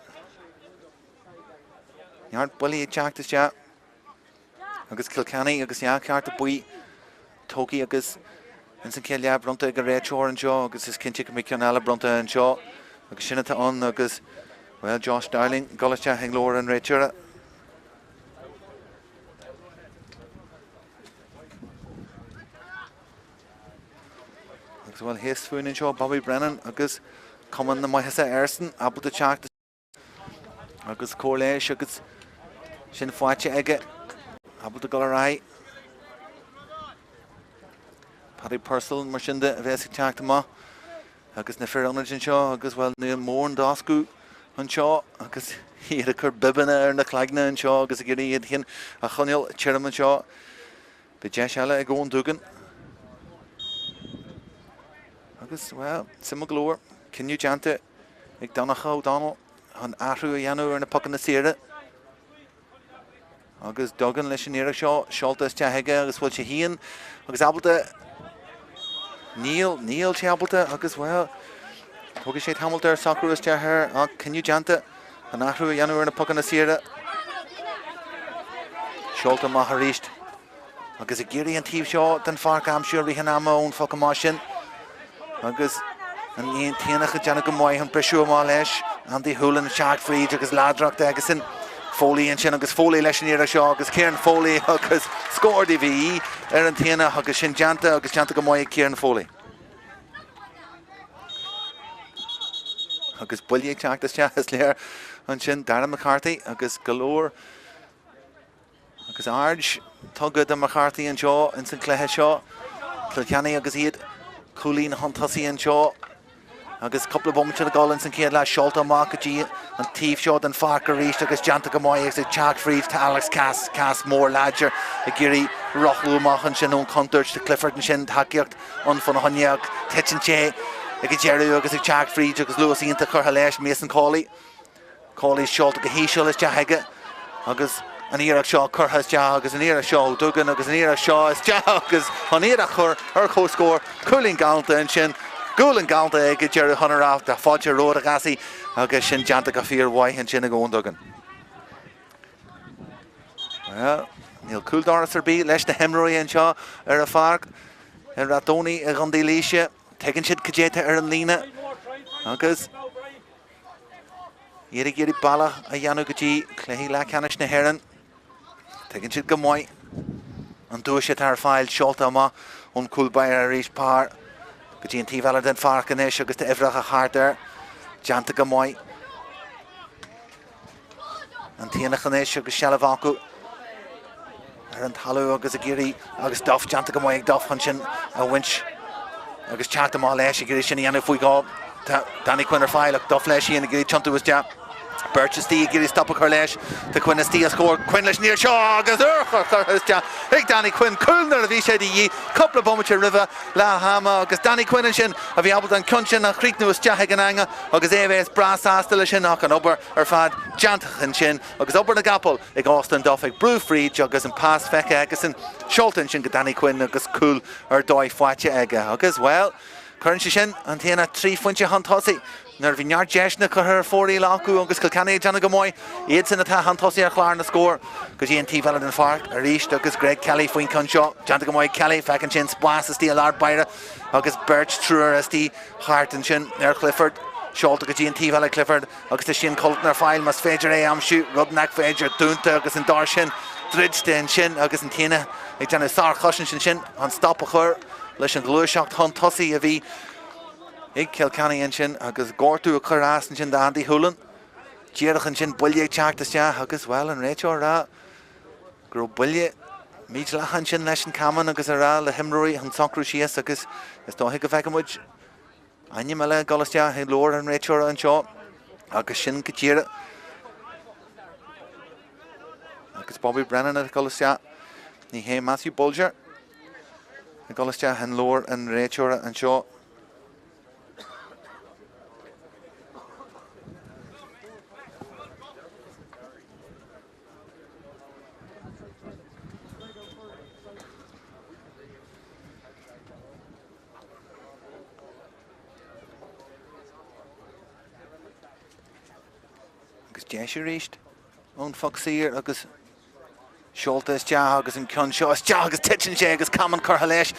neart buillí ag teacht isteach. Agus Cill Chainnigh agus dhá chárta buí tógtha agus ins an chéad leath bronnta ag an réiteoir anseo agus is cinnte go mbeidh ceann eile bronnta anseo agus sin atá ann agus, bhuel, Josh Dowling ag dul isteach i nglór an réiteora. Agus bhuel, thíos fúinn anseo Bobby Brennan agus cuma na maitheasa airsean ábalta teacht Agus cóir leis agus sin faighte aige. Ábalta dul ar aghaidh. Paddy Purcell, mar sin de, a bheas ag teacht amach agus na fir ionaid anseo agus, bhuel, níl mórán d'fhoscadh anseo agus iad ag cur bibeanna ar na cloigne anseo agus ag iarraidh iad féin a choinneáil tirim anseo. Beidh deis eile ag Eoin Duggan. Agus, bhuel, suimiúil go leor, cinneadh déanta ag Donncha O'Donnell chun athrú a dhéanamh ar na pocanna saora. Agus Duggan leis an iarracht seo seolta isteach aige agus bhfuil sé féin agus ábalta Níl, níl sé ábalta agus, bhuel, tógfaidh sé tamall air socrú isteach air ach cinneadh déanta an athrú a dhéanamh ar na pocanna saora. Seolta amach arís. Agus ag iarraidh an taobh seo den pháirc a aimsiú i rith an ama ón phoc amach sin. Agus an tAonach ag déanamh go maith an briseadh amach leis. Andy Hoolan ag teacht fríd agus láidreacht aigesan. Foley ansin agus Foley leis an iarracht seo agus Kieran Foley agus scór de dhíth ar an tAonach agus sin déanta agus déanta go maith ag Kieran Foley. Agus buille ag teacht isteach is léir ansin Darren McCarthy agus go leor Agus aird tugtha do McCarthy anseo ins an chluiche seo. Cill Chainnigh agus iad cúilín chun tosaigh anseo agus cúpla bomaite le dul ins an chéad leath seolta amach go dtí an taobh seo den pháirc arís agus déanta go maith agus ag teacht fríd tá Alex Cass, Cass mór láidir ag iarraidh rothlú amach ansin ón chontúirt tá Clifford ansin tacaíocht ann fána choinne ach titeann sé ag an deireadh agus ag teacht fríd agus luas iontach curtha leis Mason Cawley. Cawley seolta go híseal isteach aige agus an iarracht seo curtha isteach agus an iarracht seo ó Duggan agus an iarracht seo isteach agus chun iad a chur ar comhscór. Cúilín galánta ansin. Gualainn galánta ag an deireadh chun a rá tá fáilte romhat a Ghassie agus sin déanta go fíormhaith ansin ag Eoin Duggan. Bhuel, níl cúldoras ar bith leis na himreoirí anseo ar an pháirc i Rath Domhnaigh i gContae Laoise. Tuigeann siad cad é atá ar an líne agus Iad ag iarraidh bealach a dhéanamh go dtí cluichí leathcheannais na hÉireann. Tuigeann siad go maith an duais atá ar fáil. Seolta amach ón chúl báire arís. Parr go dtí an taobh eile den pháirc anois agus tá uimhreacha thart air. Déanta go maith. An tAonach anois agus seilbh acu ar an talamh agus ag iarraidh agus Duff déanta go maith ag Duff chun sin a bhaint agus teacht amach leis ag iarraidh sin a dhéanamh faoi dhó. Tá Danny Quinn ar fáil ach Duff leis féin ag iarraidh tiontú isteach. Beirt istigh ag iarraidh stop a chur leis. Tá Quinn istigh os comhair. Quinn leis an iarraidh seo agus urchar curtha isteach ag Danny Quinn. Cúl nuair a bhí sé de dhíth cúpla bomaite roimhe leath ama agus Danny Quinn ansin a bhí ábalta an ceann sin a chríochnú isteach ag an eanga agus é a bheith breá sásta leis sin ach an obair ar fad déanta ansin agus obair na gcapall ag Austin Duff ag brú fríd agus an pas feicthe aigesan seolta ansin go Danny Quinn agus cúl ar dóigh faighte aige agus, bhuel, cuireann sé sin an tAonach 3 phointe chun tosaigh nuair a bhí neart deiseanna curtha ar fóraoil acu agus Cill Chainnigh ag déanamh go maith, iadsan atá chun tosaigh ar chlár na scór go dtí an taobh eile den pháirc arís agus Greg Kelly faoin gceann seo. Déanta go maith ag Kelly, feiceann sé an spás istigh i lár báire agus beirt, triúr istigh thart ansin ar Clifford. Seolta go dtí an taobh eile Clifford agus tá Shane Culleton ar fáil más féidir é a aimsiú, rud nach féidir, dúnta agus an doras sin druidte ansin agus an tAonach ag déanamh sárchosaint ansin chun stop a chur leis an ghluaiseacht chun tosaigh a bhí ag Cill Chainnigh ansin agus gortú a chur as ansin d'Andy Hoolan. Díreach ansin buille ag teacht isteach agus, bhuel, an réiteoir ag rá go raibh buille mídhleathach ansin leis an camán agus a rá le himreoirí chun socrú síos agus is dóiche go bhfeicfidh muid Ainm eile ag dul isteach i leabhar an réiteora anseo agus sin go díreach agus Bobby Brennan ag dul isteach. Ní hé Matthew Bolger ag dul isteach in leabhar an réiteora anseo. Agus deis arís ón phoc saor agus seolta isteach agus an ceann seo isteach agus titeann sé agus camán curtha leis.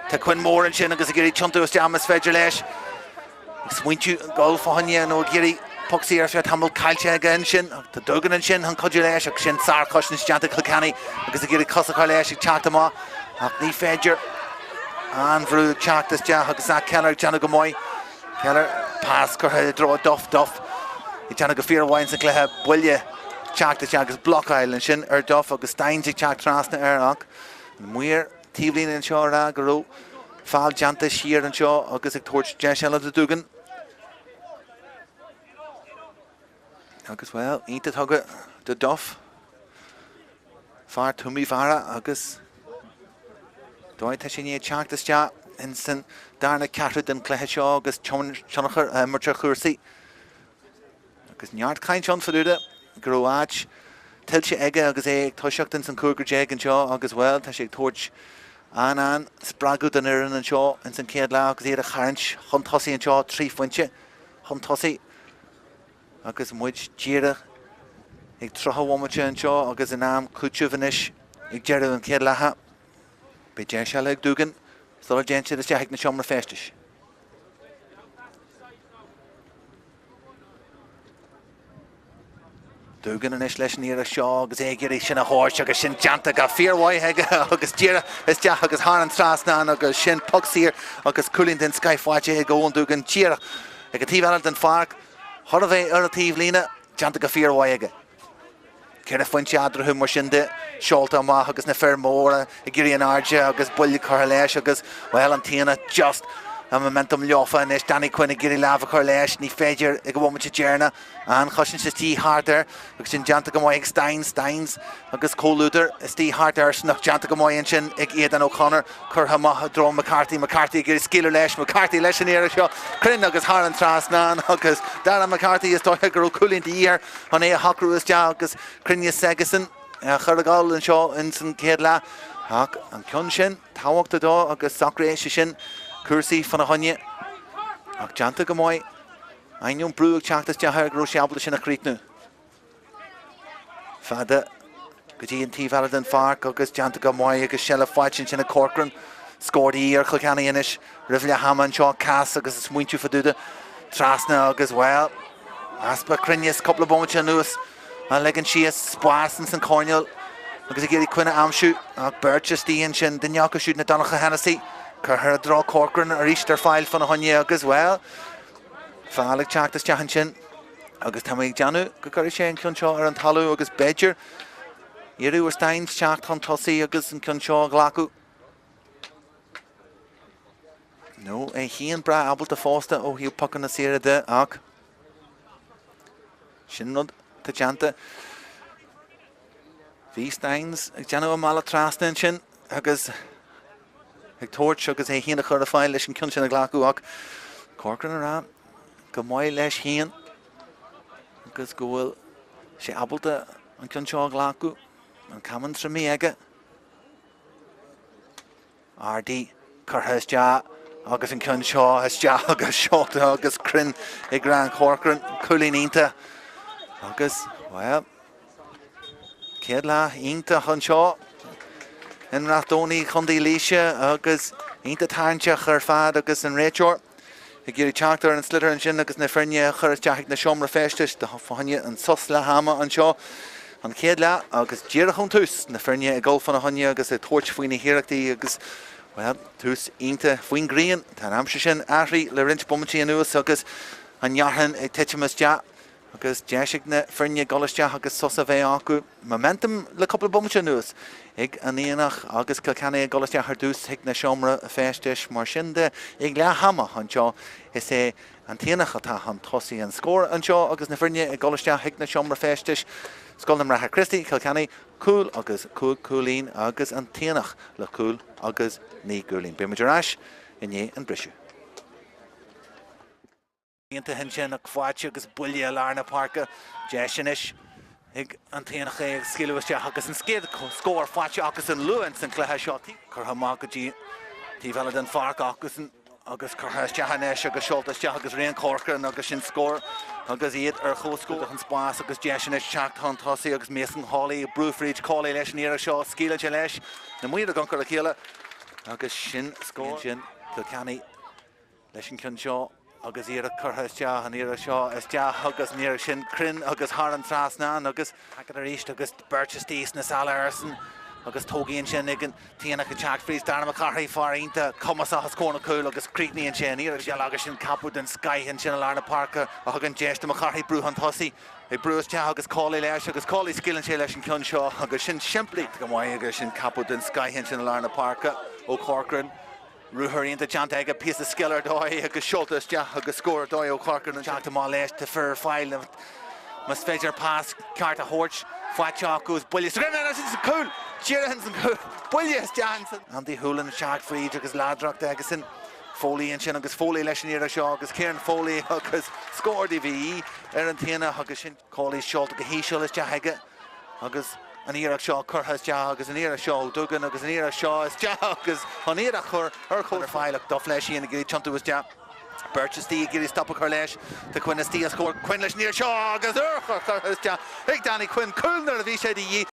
Tá Quinn Moore ansin agus ag iarraidh tiontú isteach más féidir leis. Ag smaointiú dul fá choinne nó ag iarraidh poc saor ar feadh tamaill caillte aige ansin. Tá Duggan ansin chun cuidiú leis ach sin sárchosaint déanta ag Cill Chainnigh agus ag iarraidh cos a chur leis ag teacht amach ach ní féidir. An-bhrú ag teacht isteach agus Zach Keller ag déanamh go maith. Keller, pas curtha i dtreo Duff, Duff ag déanamh go fíormhaith sa gcluiche. Buille teacht isteach agus blocáil ansin ar Duff agus Stynes ag teacht trasna air ach an maor taobhlíne anseo ag rá go raibh. Feall déanta siar anseo agus ag tabhairt deis eile do Dúgan. Agus, bhuel, iontach tugtha do Duff. Fear Tuamaí Bheara agus dóigh tá sé i ndiaidh teacht isteach ins an darna ceathrú den chluiche seo agus tionchar a imirt ar chúrsaí. Agus neart caint ann fá dtaobh de go raibh áit tuillte aige agus é ag toiseacht ins an 15ú anseo agus, bhuel, tá sé ag tabhairt an-an-spreagadh don fhoireann anseo ins an chéad leath agus iad a tharraingt chun tosaigh anseo, 3 phointe chun tosaigh agus muid díreach ag 30 bhomaite anseo agus in am cúitimh anois ag deireadh an chéad leatha. Beidh deis eile ag Dúgan sula dtéann siad isteach ag na seomra feistis. Dúgan anois leis an iarracht seo agus é ag iarraidh sin a thabhairt agus sin déanta go fíormhaith aige agus díreach isteach agus thar an trasnán agus sin poc saor agus cúilín den scoith faighte ag Eoin Dúgan díreach ag an taobh eile den pháirc. Chóir a bheith ar an taobhlíne, déanta go fíormhaith aige. Ceithre phointe eadarthu mar sin de, seolta amach agus na fir mhóra ag éirí in airde agus buille curtha leis agus, bhuel, an tAonach just an momentum leofa anois. Danny Quinn ag iarraidh lámh a chur leis, ní féidir ag an bhomaite deireanach. An-chosaint istigh thart air agus sin déanta go maith ag Stynes, Stynes agus comhluadar istigh thart airsean ach déanta go maith ansin ag Aidan O'Connor. Curtha amach i dtreo McCarthy, McCarthy ag iarraidh scaoileadh leis, McCarthy leis an iarraidh seo, cruinn agus thar an trasnán agus Darragh McCarthy is dóiche go raibh cúilín de dhíth air chun é a shocrú isteach agus cruinneas s'aigesan a chur ag dul anseo ins an chéad leath. Ach an ceann sin, tábhachtach dó agus socraíonn sé sin cúrsaí fána choinne. Ach déanta go maith, ainneoin brú ag teacht isteach air go raibh sé ábalta sin a chríochnú. Fada go dtí an taobh eile den pháirc agus déanta go maith agus seilbh faighte ansin ag Corcoran. Scór de dhíth ar Chill Chainnigh anois roimh leath ama anseo. Cass agus ag smaointiú fá dtaobh de trasna agus, bhuel, easpa cruinneas cúpla bomaite anuas á ligean síos. Spás ins an choirnéal agus ag iarraidh Quinn a aimsiú ach beirt istigh ansin, duine acu siúd ná Donncha Hennessy. Curtha i dtreo Corcoran arís ar fáil fána choinne agus, bhuel, feall ag teacht isteach ansin. Agus tá mé ag déanamh go gcuirfidh sé an ceann seo ar an talamh agus b'fhéidir iarraidh ar Stynes teacht chun tosaigh agus an ceann seo a ghlacadh. Nó é féin breá ábalta fosta ó thaobh pocanna saora de ach sin rud atá déanta. Bhí Stynes ag déanamh a mbealach trasna ansin agus ag tabhairt agus é féin a chur ar fáil leis an ceann sin a ghlacadh ach Corcoran a rá go maith leis féin agus go bhfuil sé ábalta an ceann seo a ghlacadh, an camán triomaithe aige. Ardaithe, curtha isteach agus an ceann seo isteach agus seolta agus cruinn ag Ryan Corcoran, cúilín iontach agus, bhuel, chéad leath iontach anseo in Rath Domhnaigh, Contae Laoise agus iontach tarraingteach ar fad agus an réiteoir ag iarraidh teacht ar an sliotar ansin agus na foirne a chur isteach ag na seomra feistis fá choinne an sos leath ama anseo. An chéad leath agus díreach ón tús, na foirne ag dul fána choinne agus ag tabhairt faoi na hiarrachtaí agus, bhuel, tús iontach faoin ghrian. Tá an aimsir sin athraithe le roinnt bomaití anuas agus an fhearthainn ag titim isteach agus deis ag na foirne dul isteach agus sos a bheith acu. Momentum le cúpla bomaite anuas ag an Aonach agus Cill Chainnigh ag dul isteach ar dtús chuig na seomra feistis. Mar sin de, ag leath ama anseo, is é an tAonach atá chun tosaigh. An scór anseo agus na foirne ag dul isteach chuig na seomra feistis, Scoil na mBráithre Críostaí, Cill Chainnigh, cúl agus 5 cúilín agus an tAonach le cúl agus 9 gcúilín. Beidh muid ar ais i ndiaidh an briseadh. Iontach ansin ach faighte agus buille i lár na páirce. Deis anois ag an tAonach é a scaoileadh isteach agus an chéad scór faighte acusan luath ins an chluiche seo. Curtha amach go dtí taobh eile den pháirc acusan agus curtha isteach anois agus seolta isteach agus Rian Corcoran agus sin scór agus iad ar comhscór. An spás agus deis anois teacht chun tosaigh agus Mason Hawley ag brú fríd Cawley leis an iarracht seo. Scaoileann sé leis na maoir ag ionchur a chéile agus sin scór. Sin Cill Chainnigh. leis an gceann seo agus iarracht curtha isteach, an iarracht seo isteach agus an iarracht sin cruinn agus thar an trasnán agus. Hackett arís agus beirt istigh sna sála airsean agus tógtha ansin ag an tAonach ag teacht fríd Darragh McCarthy, fear iontach cumasach os comhair na cúl agus críochnaíonn sé an iarracht eile agus sin ceapadh den scoith ansin i lár na páirce a thugann deis do McCarthy brú chun tosaigh ag brú isteach agus Cawley leis agus Cawley scaoileann sé leis an ceann seo agus sin simplí go maith agus sin ceapadh den scoith ansin i lár na páirce ó Corcoran. Ruathar iontach déanta aige, píosa scil ar dóigh agus seolta isteach agus scór ar dóigh ó Chorcoran. Teacht amach leis, tá fir ar fáil más féidir pas ceart a thabhairt. Faighte acu is buille sa ghreim anois ins an cúl! Díreach ins an cúl! Buille isteach ins an. Andy Hoolan ag teacht fríd agus láidreacht aigesan. Foley ansin agus Foley leis an iarracht seo agus Kieran Foley agus scór DVE ar an taonach agus sin. Cawley seolta go híseal isteach aige agus an iarracht seo curtha isteach agus an iarracht seo ó Duggan agus an iarracht seo isteach agus an iarracht chur ar chomh ar fáil ach Duff leis í ag iarraidh tiontú isteach. Beirt istigh ag iarraidh stop a chur leis. Tá Quinn istigh os comhair Quinn leis an iarracht seo agus urchar curtha isteach ag Danny Quinn. Cúl nuair a bhí sé de dhíth.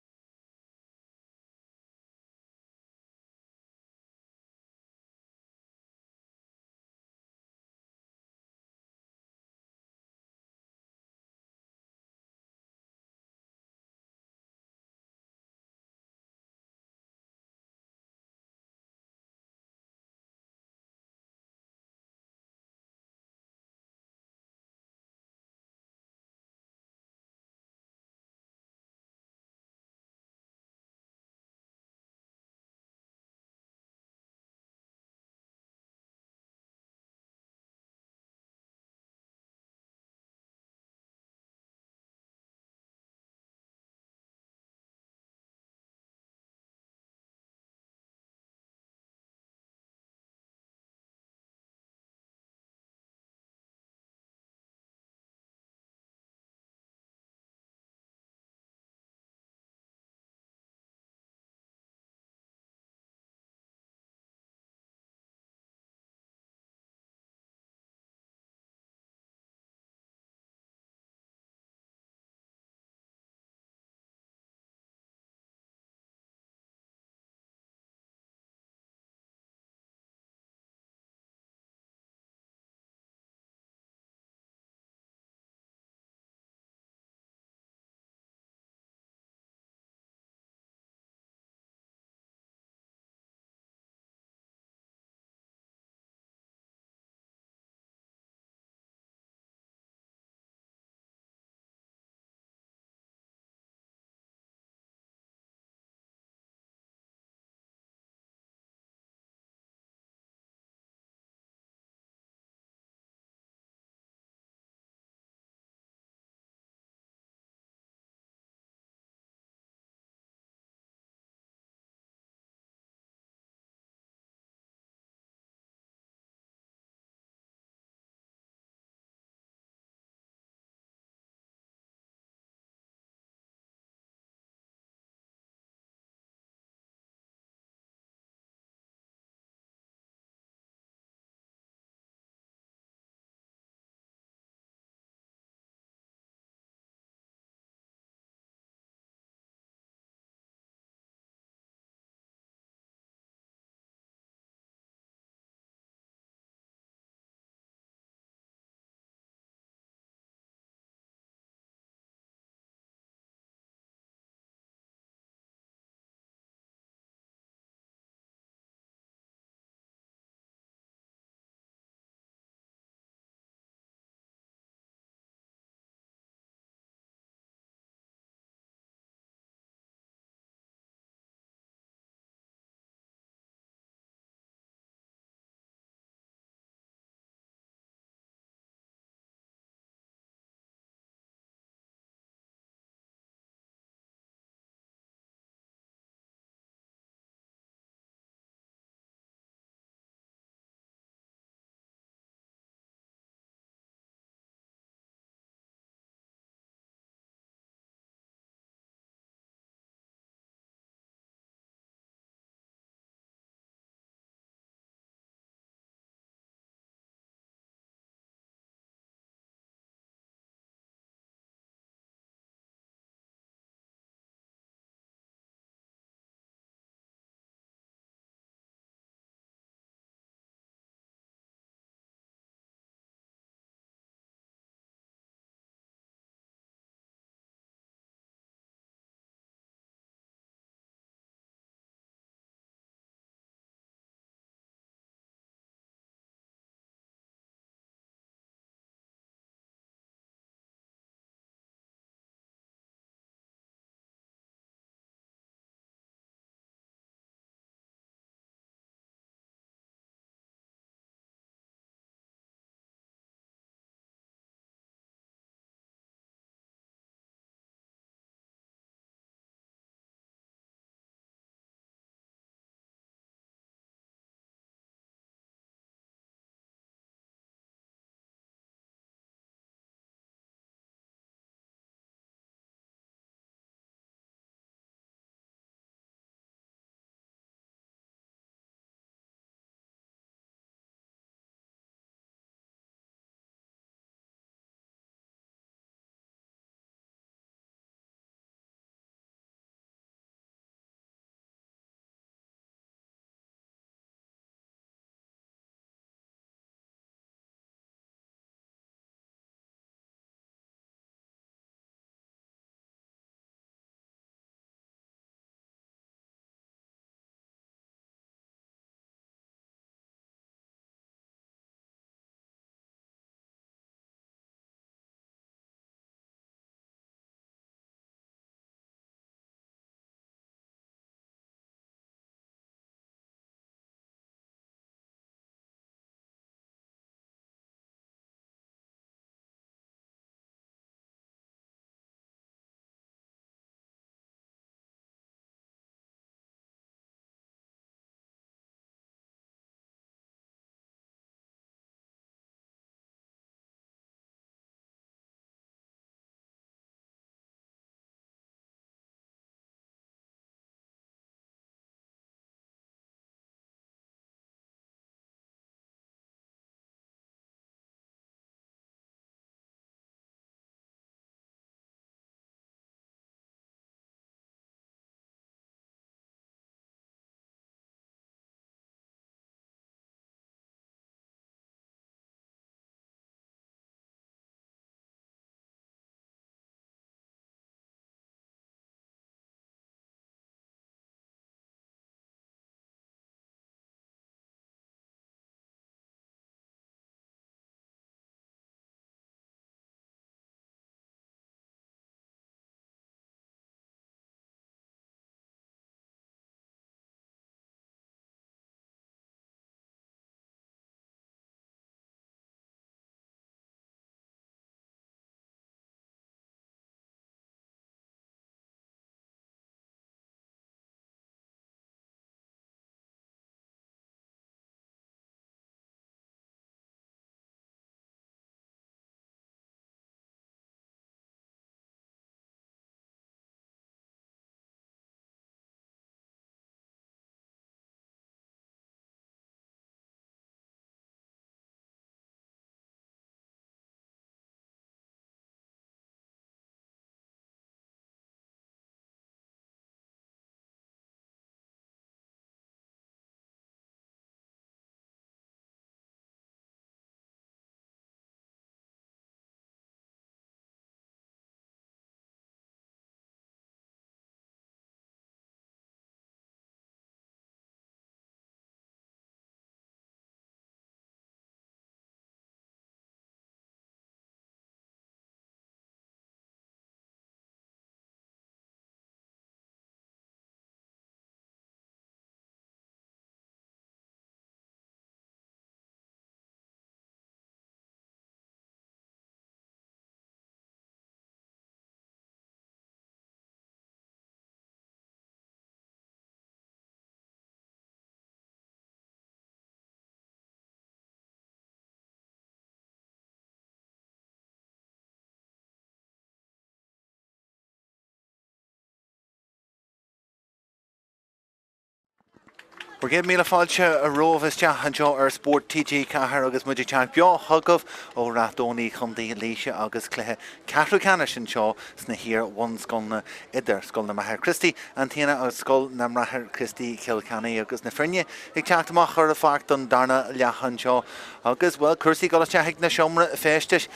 Bhur gcéad míle fáilte romhaibh isteach anseo ar Spórt TG4 agus muid ag teacht beo chugaibh ó Rath Domhnaigh, Contae Laoise agus cluiche ceathrú ceannais anseo sna hiar-bhunscoileanna idir Scoil na mBráithre Críostaí, An tAonach agus Scoil na mBráithre Críostaí, Cill Chainnigh agus na foirne ag teacht amach ar an pháirc don darna leath anseo agus, bhuel, cúrsaí ag dul isteach ag na seomra feistis.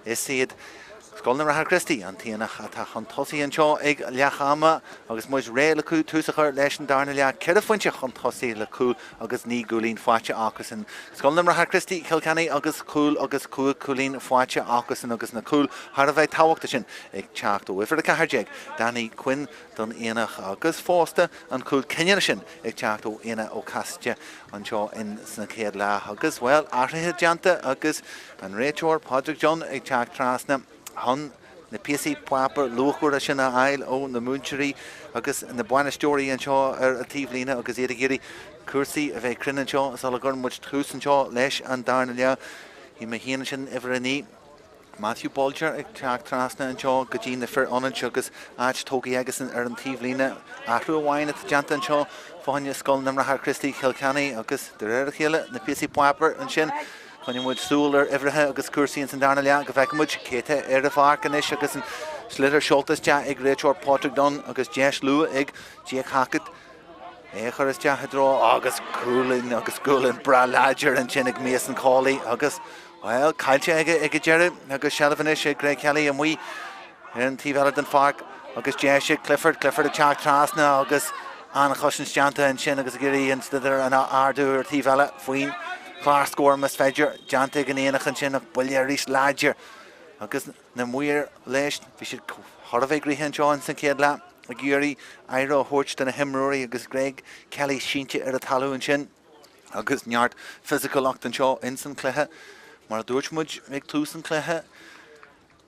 Is iad. Scoil na mBráithre Críostaí, An tAonach atá chun tosaigh anseo ag leath ama agus muid réidh le tús a chur leis an darna leath. Ceithre phointe chun tosaigh le cúl agus 9 gcúilín faighte acusan. Scoil na mBráithre Críostaí, Cill Chainnigh agus cúl agus 5 chúilín faighte acusan agus na cúil thar a bheith tábhachtach sin ag teacht ó uimhir 14, Danny Quinn don Aonach agus fosta an cúl cinniúna sin ag teacht ó Éanna Ó Casaide anseo in san chéad leath agus, bhuel, athruithe déanta agus An réiteoir, Pádraig Dunne, ag teacht trasna chun na píosaí páipéir luachmhara sin a fháil ó na múinteoirí agus na bainisteoirí anseo ar an taobhlíne agus iad ag iarraidh cúrsaí a bheith cruinn anseo sula gcuireann muid tús anseo leis an darna leath. Bhí mé féin ansin uimhir 9. Matthew Bolger ag teacht trasna anseo go dtí na fir ionaid agus áit tógtha aigesan ar an taobhlíne. Athrú amháin atá déanta anseo fá choinne Scoil na mBráithre Críostaí Chill Chainnigh agus de réir a chéile na píosaí páipéir ansin. Coinneoidh muid súil ar uimhreacha agus cúrsaí ins an darna leath go bhfeicfidh muid cé atá ar an pháirc anois agus an sliotar seolta isteach ag réiteoir Padraig Dunne agus deis luath ag Jake Hackett é a chur isteach i dtreo agus cúilín agus gualainn breá láidir ansin ag Mason Cawley agus, bhuel, caillte aige ag an deireadh agus seilbh anois ag Greg Kelly amuigh Ar an taobh eile den pháirc agus deis ag Clifford, Clifford ag teacht trasna agus an-chosaint déanta ansin agus ag iarraidh an sliotar a ardú ar an taobh eile faoin chlár scóir más féidir. Déanta ag an Aonach ansin ach buille arís láidir agus na maoir leis. Bhí siad thar a bheith gnoitheach anseo ins an chéad leath ag iarraidh aire a thabhairt do na himreoirí agus Greg Kelly sínte ar an talamh ansin agus neart fisiciúlacht anseo ins an chluiche. Mar a dúirt muid ag tús an chluiche,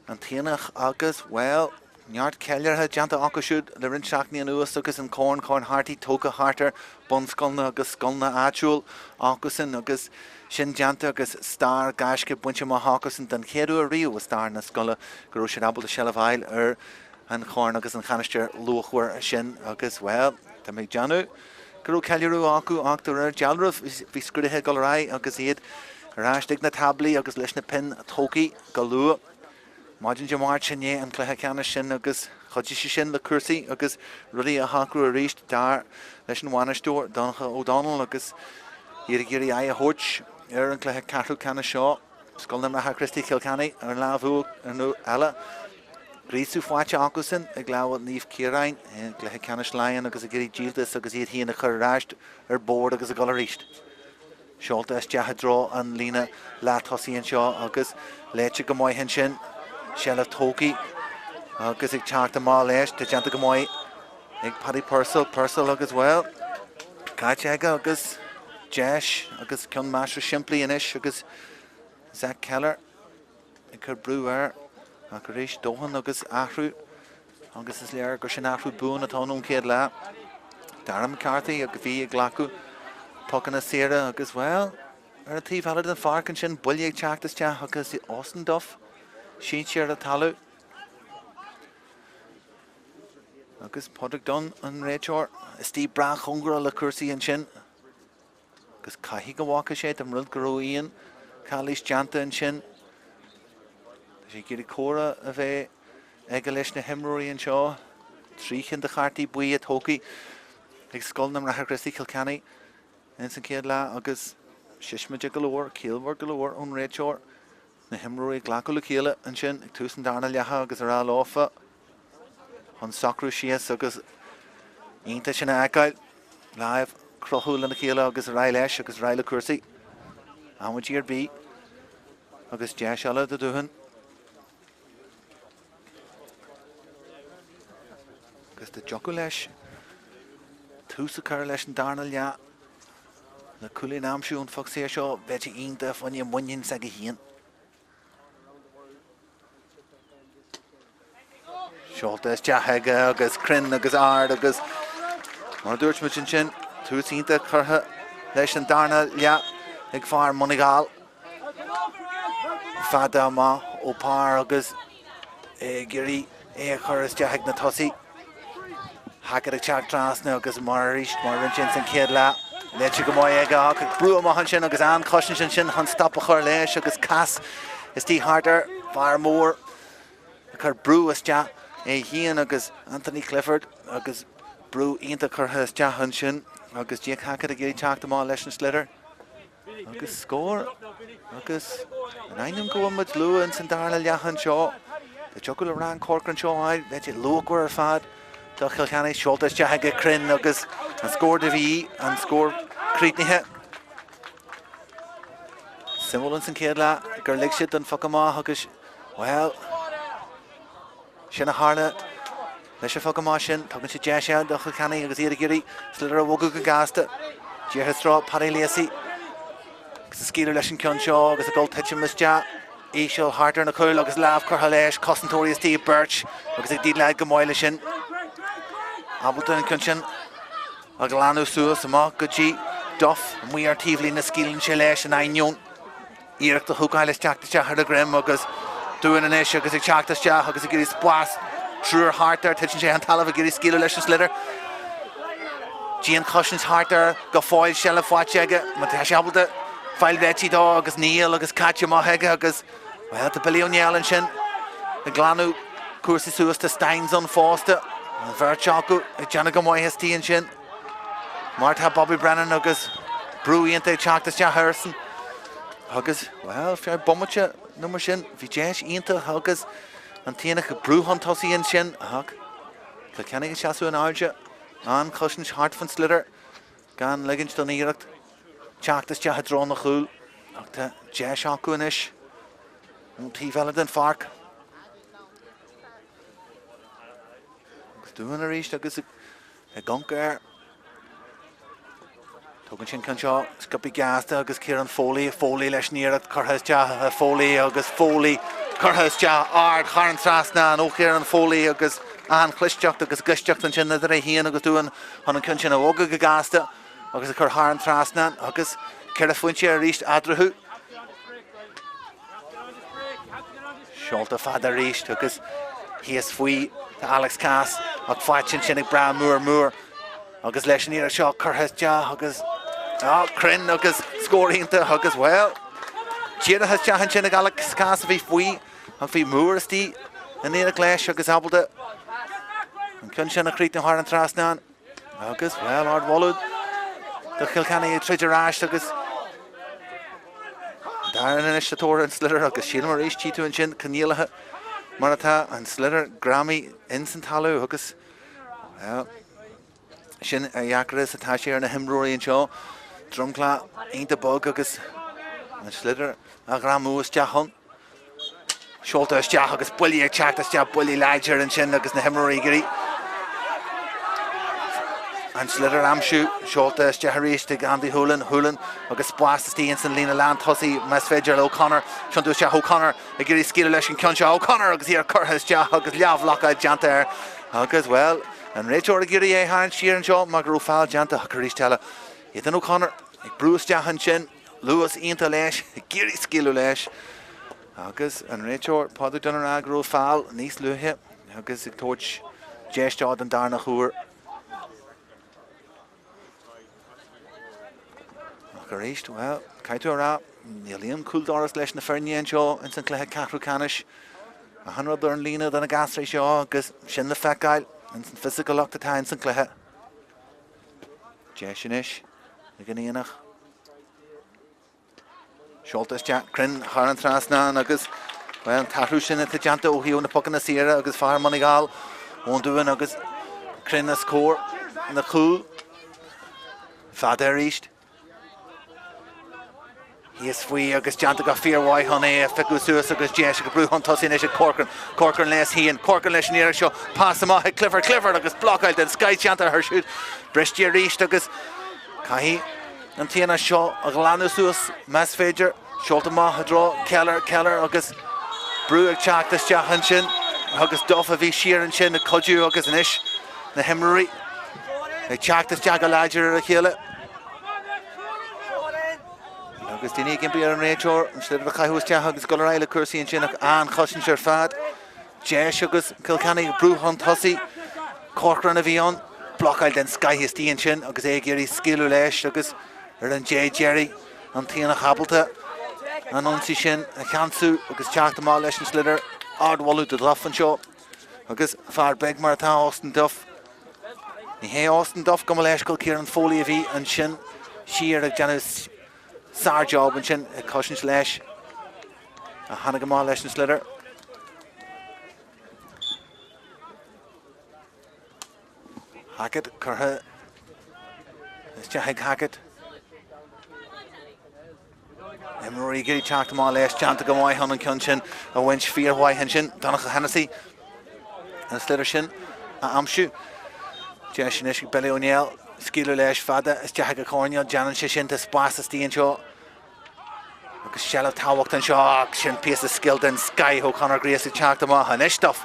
An tAonach agus, bhuel, neart ceiliúrtha déanta acu siúd le roinnt seachtainí anuas agus an corn, Corn Harty, tógtha thart ar bunscoileanna agus scoileanna áitiúil acusan agus sin déanta agus stair gaisce bainte amach acusan den chéad uair riamh i stair na scoile go raibh siad ábalta seilbh a fháil ar an chorn agus an chainistir luachmhar sin agus, bhuel, tá mé ag déanamh go raibh ceiliúradh acu ach de réir dealraimh bhí scrúduithe ag dul ar aghaidh agus iad ar ais ag na táblaí agus leis na pinn tógtha. Go luath maidin Dé Máirt i ndiaidh an chluiche ceannais sin agus chuidigh sé sin le cúrsaí agus rudaí a shocrú arís dar leis an bhainisteoir Donncha O'Donnell agus iad ag iarraidh aghaidh a thabhairt ar an gcluiche ceathrú ceannais seo. Scoil na mBráithre Críostaí Chill Chainnigh ar an lámh eile. Gríosadh faighte acusan ag lámha Naomh Ciaráin i gcluiche ceannais Laighean agus ag iarraidh díoltas agus iad féin a chur ar ais ar bord agus ag dul arís. Seolta isteach i dtreo an líne leath-tosaigh anseo agus léite go maith ansin. Seilbh tógtha agus ag teacht amach leis. Tá déanta go maith ag Paddy Purcell. Purcell agus, bhuel, caite aige agus deis agus ceann measartha simplí anois agus Zach Keller ag cur brú air ach arís dóthain agus athrú agus is léir gur sin athrú buan atá ann ón chéad leath. Darragh McCarthy a bhí ag glacadh pocanna saora agus, bhuel, ar an taobh eile den pháirc ansin, buille ag teacht isteach agus Austin Duff sínte ar an talamh. Agus Padraig Dunne, an réiteoir, istigh breá cóngarach le cúrsaí ansin. Agus caithfidh go bhfaca sé dá mba rud go raibh aon chalaois déanta ansin. Tá sé ag iarraidh comhrá a bheith aige leis na himreoirí anseo. 3 chinn de chártaí buí tógtha ag Scoil na mBráithre Críostaí Chill Chainnigh ins an chéad leath agus siosmaideach go leor, ciallmhar go leor ón réiteoir. Na himreoirí ag glacadh le chéile ansin ag tús an darna leatha agus a rá leofa chun socrú síos agus iontach sin a fheiceáil. Lámh a chroitheadh lena chéile agus ar aghaidh leis agus ar aghaidh le cúrsaí. Amaidí ar bith agus deis eile do Dúthain. Agus dá dtiocfadh leis tús a chur leis an darna leath le cúilín a aimsiú ón phoc saor seo, bheadh sé iontach fá choinne muinín s'aige féin. Seolta isteach aige agus cruinn agus ard agus mar a dúirt muid ansin, tús iontach curtha leis an darna leath ag fear Moneygall. Fada amach ó pár agus ag iarraidh é a chur isteach ag na tosaithe. Hackett ag teacht trasna agus mar arís mar a rinne sé ins an chéad leath. Léite go maith aige ach ag brú amach ansin agus an-chosaint ansin chun stop a chur leis agus Cass istigh thart air, fear mór ag cur brú isteach é féin agus Anthony Clifford agus brú iontach curtha isteach ansin agus Jake Hackett ag iarraidh teacht amach leis an sliotar. Agus scór agus in ainneoin go bhfuil muid luath ins an darna leath anseo, dá dtiocfadh le Ryan Corcoran seo a fháil, bheadh sé luachmhar ar fad do Chill Chainnigh. Seolta isteach aige cruinn agus an scór do bhí an scór críochnaithe. Suimiúil ins an chéad leath gur lig siad don phoc amach agus, bhuel, Sin a tharla leis an phoc amach sin. Tugann sé deis eile do Chill Chainnigh agus iad ag iarraidh sliotar a bhogadh go gasta. Díreach i dtreo Paddy Lacey agus ag scaoileadh leis an ceann seo agus ag dul titim isteach íseal thart ar na cúil agus lámh curtha leis, cosantóirí istigh, beirt agus ag déileáil go maith leis sin. Ábalta an ceann sin a ghlanadh suas amach go dtí Duff amuigh ar taobhlíne, scaoileann sé leis in ainneoin. Iarracht a húcáil isteach isteach ar a dhroim agus Dúin anois agus ag teacht isteach agus ag iarraidh spás triúr thart air, titeann sé an talamh ag iarraidh scaoileadh leis an sliotar. Dianchosaint thart air go fóill seilbh faighte aige má tá sé ábalta fáil réitithe dó agus níl agus caite amach aige agus bhuel tá Billy Ó Néill ansin ag glanadh cúrsaí suas tá Steins ann fosta an bheirt acu ag déanamh go maith istigh ansin. Mar tá Bobby Brennan agus brú iontach ag teacht isteach airsean. Agus, bhuel, feadh bomaite nó mar sin, bhí deis iontach agus an tAonach ag brú chun tosaigh ansin ach Cill Chainnigh ag seasamh in airde, an-chosaint thart fan sliotar gan ligint don iarracht teacht isteach i dtreo na chúl. Ach tá deis acu anois ón taobh eile den pháirc. Agus Dúin arís agus ag gonc air. Tugann sin ceann seo sciobtha gasta agus Ciarán Foley, Foley leis an iarracht curtha isteach, Foley agus Foley curtha isteach ard thar an trasnán ó Chiarán Foley agus an-chlisteacht agus gaistíocht ansin idir é féin agus Dúin chun an ceann sin a bhogadh go gasta agus a chur thar an trasnán agus ceithre phointe arís eatarthu. Seolta fada arís agus thíos faoi tá Alex Cass ach faighte ansin ag Brad Moore Moore agus leis an iarracht seo curtha isteach agus á cruinn agus scór iontach agus bhuel díreach isteach ansin ag Alex Cass a bhí faoi ach bhí Moore istigh in éineacht leis agus ábalta an ceann sin a chríochnú thar an trasnán. Agus, bhuel, ardmholadh do Chill Chainnigh ag troid ar ais agus Darren anois sa tóir ar an sliotar agus sílim arís tchí tú ansin coinníollacha mar atá an sliotar greamaithe ins an talamh agus, bhuel, sin a dheacra is atá sé ar na himreoirí anseo. Dromchla iontach bog agus an sliotar á ghreamú isteach ann. Seolta isteach agus buillí ag teacht isteach, buillí láidir ansin agus na himreoirí ag iarraidh an sliotar a aimsiú. Seolta isteach arís ag Andy Hoolan, Hoolan agus spás istigh ins an líne lán tosaigh más féidir le O'Connor. Tiontú isteach O'Connor ag iarraidh scaoileadh leis an ceann seo. O'Connor agus iarracht curtha isteach agus leathbhlocáil déanta air agus, bhuel, an réiteoir ag iarraidh é a tharraingt siar anseo mar go raibh feall déanta ach arís eile Aidan O'Connor ag brú isteach ansin. Luas iontach leis, ag iarraidh scaoileadh leis agus an réiteoir Pádraig Dunne ag rá go raibh feall níos luaithe agus ag tabhairt deis dó den darna huair. Ach arís, bhuel, caithfidh tú a rá, níl aon chúldoras leis na foirne anseo ins an chluiche ceathrú ceannais. Achan rud ar an líne do na gasraí seo agus sin le feiceáil ins an fisiciúlacht atá ins an chluiche. Deis anois ag an Aonach. Seolta isteach cruinn thar an trasnán agus bhuel an t-athrú sin atá déanta ó thaobh na pocanna saora agus fear Moneygall ón Dúin agus cruinn os comhair na cúl. Fada arís. Thíos faoi agus déanta go fíormhaith chun é a phiocadh suas agus deis ag brú chun tosaigh anois ag Corcoran. Corcoran leis féin. Corcoran leis an iarracht seo. Pas amach ag Clifford. Clifford agus blocáil den scoith déanta air siúd. Briste arís agus caithfidh an tAonach seo a ghlanadh suas más féidir. Seolta amach i dtreo Keller. Keller agus brú ag teacht isteach ansin agus Duff a bhí siar ansin ag cuidiú agus anois na himreoirí ag teacht isteach go láidir ar a chéile. Agus daoine ag impí ar an réiteoir an sliotar a chaitheamh isteach agus dul ar aghaidh le cúrsaí ansin ach an-chosaint ar fad. Deis agus Cill Chainnigh ag brú chun tosaigh. Corcoran a bhí ann. Blocáil den scoith istigh ansin agus é ag iarraidh scaoileadh leis agus ar an dé deiridh an tAonach ábalta an ionsaí sin a cheansú agus teacht amach leis an sliotar. Ardmholadh do Duff anseo agus fear beag mar atá Austin Duff. Ní hé Austin Duff gabh mo leithscéal Ciarán Foley a bhí ansin siar ag déanamh sár-job ansin ag cosaint leis a tháinig amach leis an sliotar. Hackett curtha isteach ag Hackett. Imreoirí ag iarraidh teacht amach leis, déanta go maith chun an ceann sin a bhaint fíormhaith ansin. Donncha Hennessy an sliotar sin a aimsiú. Deis anois ag Billy Ó Néill scaoileadh leis fada isteach ag an choirnéal. Déanann sé sin, tá spás istigh anseo. Agus seilbh tábhachtach anseo ach sin píosa scil den scoith ó Conor Grace ag teacht amach anois Duff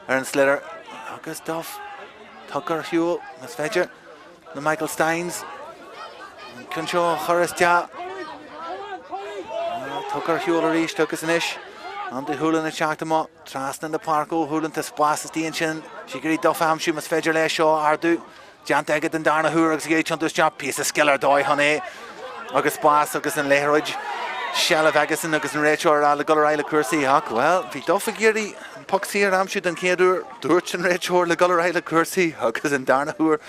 ar an sliotar agus Duff tugtha ar shiúl más féidir le Michael Stynes an ceann seo a chur isteach. Tugtha ar shiúl arís agus anois Andy Hoolan ag teacht amach trasna na páirce ó Hoolan tá spás istigh ansin. Is ag iarraidh Duff a aimsiú más féidir leis seo a ardú. Déanta aige den darna huair agus ag iarraidh tiontú isteach, píosa scil ar dóigh chun é agus spás agus an liathróid seilbh aigesan agus an réiteoir le dul ar aghaidh le cúrsaí ach, bhuel, bhí Duff ag iarraidh an poc saor a aimsiú den chéad uair, dúirt an réiteoir le dul ar aghaidh le cúrsaí agus an darna huair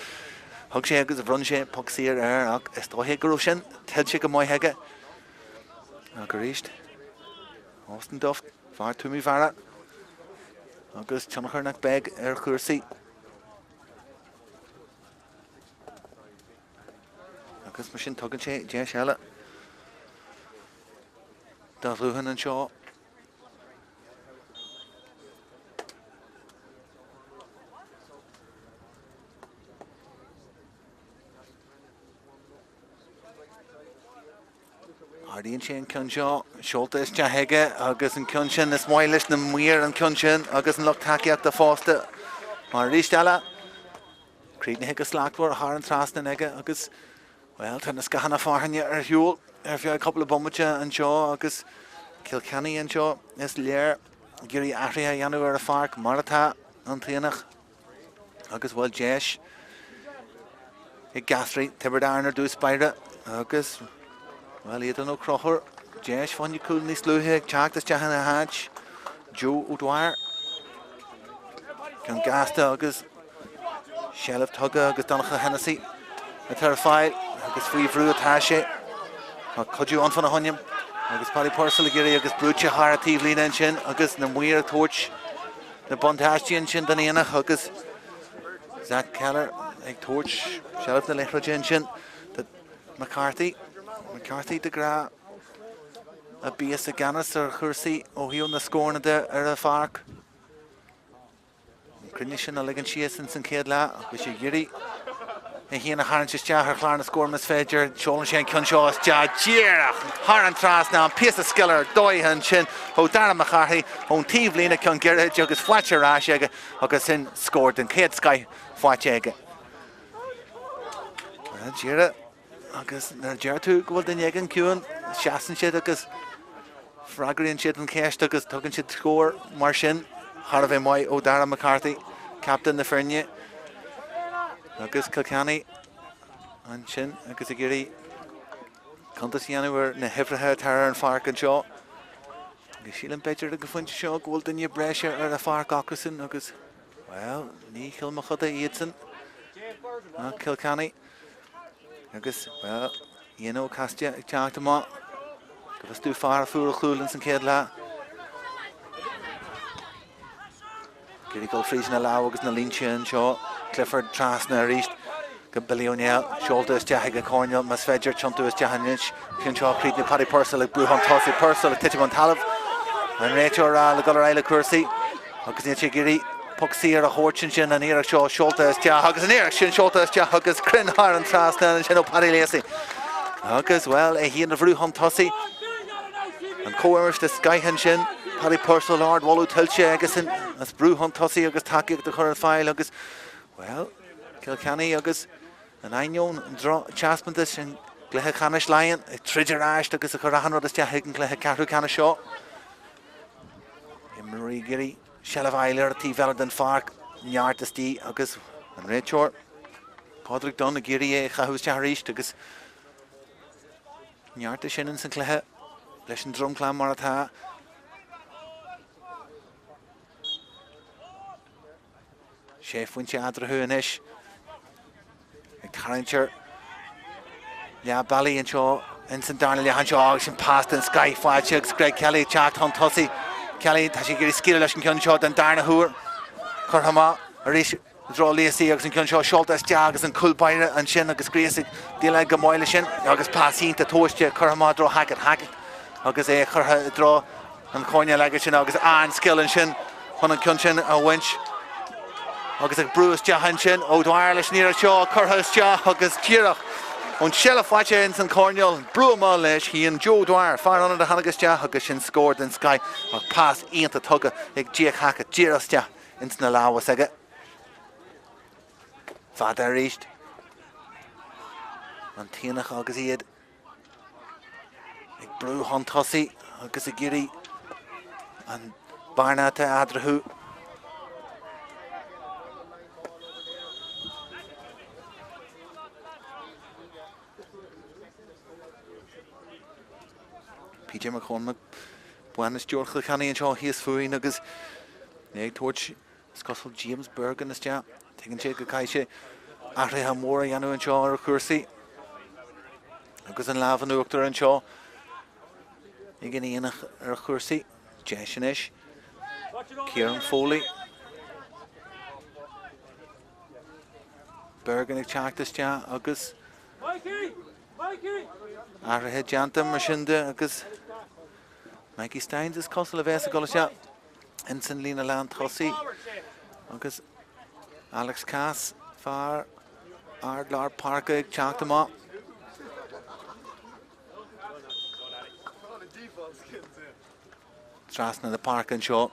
thug sé agus bhronn sé poc saor air ach is dóiche go raibh sin tuillte go maith aige. Ach arís, Austin Duff, fear Tuama Bheara agus tionchar nach beag ar chúrsaí. Agus mar sin tugann sé deis eile do Dhúthain anseo. Ardaíonn sé an ceann seo, seolta isteach aige agus an ceann sin, is maith leis na maoir an ceann sin agus an lucht tacaíochta fosta. Mar arís eile, críochnaithe go slachtmhar thar an trasnán aige agus, bhuel, tá na scáthanna fearthainne ar shiúl ar feadh cúpla bomaite anseo agus Cill Chainnigh anseo, is léir, ag iarraidh athruithe a dhéanamh ar an pháirc mar atá an tAonach. Agus bhuel deis ag Gasraí Tiobraid Árann ar dtús báire agus bhuel Aodán Ó Conchúir deis fá choinne cúl níos luaithe ag teacht isteach ina háit. Joe O'Dwyer. Ceann gasta agus seilbh tugtha agus Donncha Hennessy atá ar fáil agus faoi bhrú atá sé. Tá cuidiú ann fána choinne agus Paddy Purcell ag iarraidh agus brúite thar an taobhlíne ansin agus na maoir ag tabhairt Na buntáistí ansin don Aonach agus Zach Keller ag tabhairt seilbh na liathróide ansin do McCarthy. McCarthy de ghnáth a bhíos i gceannas ar chúrsaí ó thaobh na scóranna de ar an pháirc. An cruinneas sin a ligean síos ins an chéad leath agus ag iarraidh é féin a tharraingt isteach ar chlár na scór más féidir. Seolann sé an ceann seo isteach díreach thar an trasnán. Píosa scil ar dóigh ansin ó Darragh McCarthy ón taobhlíne, ceann gairid agus faighte ar ais aige agus sin scór den chéad scoith faighte aige. Díreach agus nuair a deir tú go bhfuil duine éigin ciúin, seasann siad agus Freagraíonn siad an cheist agus tugann siad scór mar sin. Thar a bheith maith ó Darragh McCarthy, captaen na foirne agus Cill Chainnigh ansin agus ag iarraidh cuntas a dhéanamh ar na huimhreacha atá ar an pháirc anseo. Agus sílim b'fhéidir ag an phointe seo go bhfuil duine breise ar an pháirc acusan agus, bhuel, ní Chill Mochuda iadsan ach Cill Chainnigh. Agus, bhuel, Ian Ó Casaide ag teacht amach. Go bhfios domh fear a fuair a chúl ins an chéad leath. Ag iarraidh dul fríd na lámha agus na línte anseo. Clifford trasna arís go Billy Ó Néill. Seolta isteach ag an choirnéal más féidir tiontú isteach anois. Ceann seo críochnaithe Paddy Purcell ag brú chun tosaigh. Purcell ag titim an talamh. An réiteoir le dul ar aghaidh le cúrsaí. Agus níl sé ag iarraidh poc saor a thabhairt ansin, an iarracht seo seolta isteach agus an iarracht sin seolta isteach agus cruinn thar an trasnán ansin ó Paddy Lacey. Agus, bhuel, é féin a bhrú chun tosaigh. An chomhimirt de scoith ansin, Paddy Purcell ardmholadh tuillte aigesan as brú chun tosaigh agus tacaíocht a chur ar fáil agus, bhuel, Cill Chainnigh agus in ainneoin an drochtaispeántais i gcluiche ceannais Laighean ag troid ar ais agus ag cur achan rud isteach ag an gcluiche ceathrú ceannais seo. Imreoirí ag iarraidh seilbh a fháil ar an taobh eile den pháirc, neart istigh agus an réiteoir. Pádraig Dunne ag iarraidh é a chaitheamh isteach arís agus neart sin ins an cluiche leis an dromchla mar atá. Sé phointe eadarthu anois. Ag tarraingt ar leath bealaigh anseo ins an darna leath anseo agus sin pas den scoith faighte agus Greg Kelly ag teacht chun tosaigh. Kelly, tá sé ag iarraidh scaoileadh leis an gceann seo den darna huair. Curtha amach arís i dtreo Lacey agus an ceann seo seolta isteach agus an cúl báire ansin agus Grace ag déileáil go maith leis sin agus pas iontach tomhaiste curtha amach i dtreo Hackett. Hackett agus é curtha i dtreo an choirnéil aige sin agus an-scil ansin chun an ceann sin a bhaint agus ag brú isteach ansin O'Dwyer leis an iarracht seo curtha isteach agus díreach ón seilbh faighte ins an choirnéal brú amach leis féin Joe O'Dwyer, fear ionaid a tháinig isteach agus sin scór den scoith ach pas iontach tugtha ag Jake Hackett díreach isteach ins na lámha s'aige. Fada arís. An tAonach agus iad ag brú chun tosaigh agus ag iarraidh an bearna atá eadarthu. PJ McCormack, bainisteoir Chill Chainnigh anseo thíos fúinn agus é ag tabhairt Is cosúil James Bergin isteach. Tuigeann sé go gcaithfidh sé athruithe móra a dhéanamh anseo ar chúrsaí. Agus an lámh in uachtar anseo ag an Aonach ar chúrsaí. Deis anois. Kieran Foley. Bergin ag teacht isteach agus athruithe déanta mar sin de agus Mikey Steins is cosúil a bheas ag dul isteach ins an líne lán tosaigh agus Alex Cass, fear ard lár páirce ag teacht amach. Trasna na páirce anseo.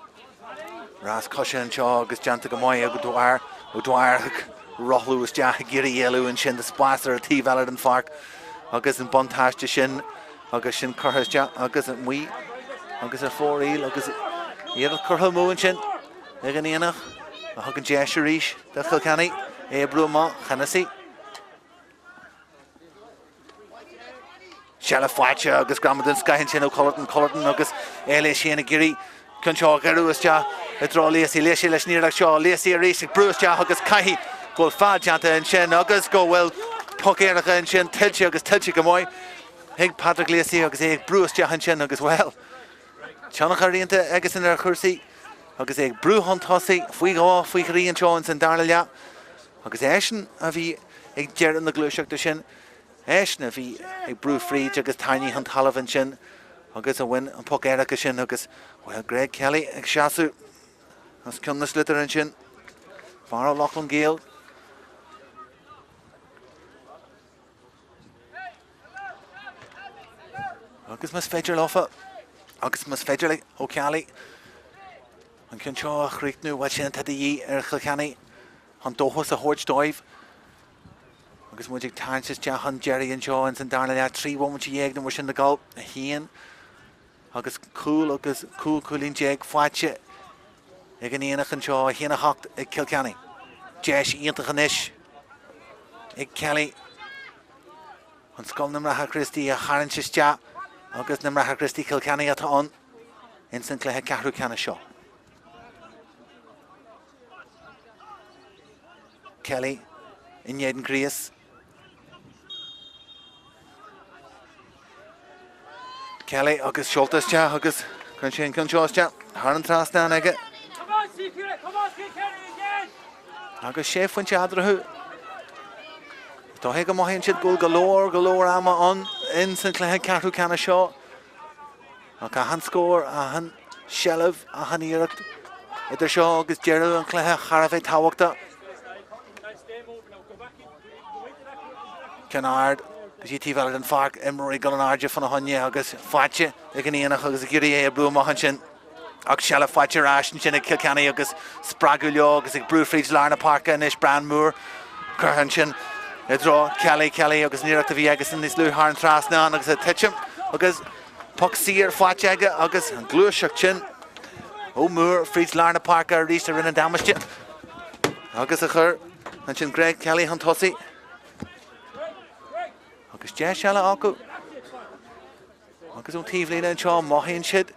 Rás coise anseo agus déanta go maith ag O'Dwyer. O'Dwyer ag rothlú isteach ag iarraidh éalú ansin tá spás ar an taobh eile den pháirc agus an buntáiste sin agus sin curtha isteach agus amuigh agus ar fóraoil agus iarracht curtha amú ansin ag an Aonach a thugann deis arís do Chill Chainnigh é a brú amach Hennessy. Seilbh faighte agus greamú den scoith ansin ó Cullerton, Cullerton agus é leis féin ag iarraidh ceann seo a ghiorrú isteach i dtreo Lacey. Lacey leis an iarracht seo, Lacey arís ag brú isteach agus caithfidh go bhfuil feall déanta ansin agus go bhfuil poc éirice ansin tuillte agus tuillte go maith ag Patrick Lacey agus é ag brú isteach ansin agus bhuel, tionchar iontach aigesan ar chúrsaí agus é ag brú chun tosaigh faoi dhó, faoi thrí anseo ins an darna leath agus eisean a bhí ag deireadh na gluaiseachta sin. Eisean a bhí ag brú fríd agus tarraingthe chun talaimh ansin agus a bhain an poc éirice sin agus, bhuel, Greg Kelly ag seasamh os cionn na sliotar ansin. Fear ó Loch an Gael. Agus más féidir leofa, agus más féidir le Ó Ceallaigh an ceann seo a chríochnú, bhuel sin atá de dhíth ar Chill Chainnigh chun dóchas a thabhairt dóibh. Agus muid ag tarraingt isteach chun deiridh anseo ins an darna leath, 13 bhomaite nó mar sin le gabháil, 1 agus cúl agus 15 cúilín faighte ag an Aonach anseo, 1 8 ag Cill Chainnigh. Deis iontach anois ag Kelly chun Scoil na mBráithre Críostaí a tharraingt isteach agus na mBráithre Críostaí Cill Chainnigh atá ann ins an cluiche ceathrú ceannais seo. Kelly in éadan Grace. Kelly agus seolta isteach agus cuireann sé an ceann seo isteach thar an trasnán aige. Agus sé phointe eadarthu. Is dóigh go mothaíonn siad go bhfuil go leor, go leor ama ann in san cluiche ceathrú ceannais seo. Ach achan scór, achan seilbh, achan iarracht idir seo agus deireadh an chluiche thar a bheith tábhachtach. Ceann ard go dtí taobh eile den pháirc, imreoirí ag dul in airde fána choinne agus faighte ag an Aonach agus ag iarraidh é a bhrú amach ansin. Ach seilbh faighte ar ais ansin ag Cill Chainnigh agus spreagadh leo agus ag brú fríd lár na páirce anois Brian Moore curtha ansin i dtreo Kelly, Kelly agus an iarracht a bhí aigesan níos luaithe thar an trasnán agus ag titim agus poc saor faighte aige agus an ghluaiseacht sin ó Moore fríd lár na páirce arís a rinne damáiste agus a chuir ansin Greg Kelly chun tosaigh. Agus deis eile acu. Agus ón taobhlíne anseo, mothaíonn siad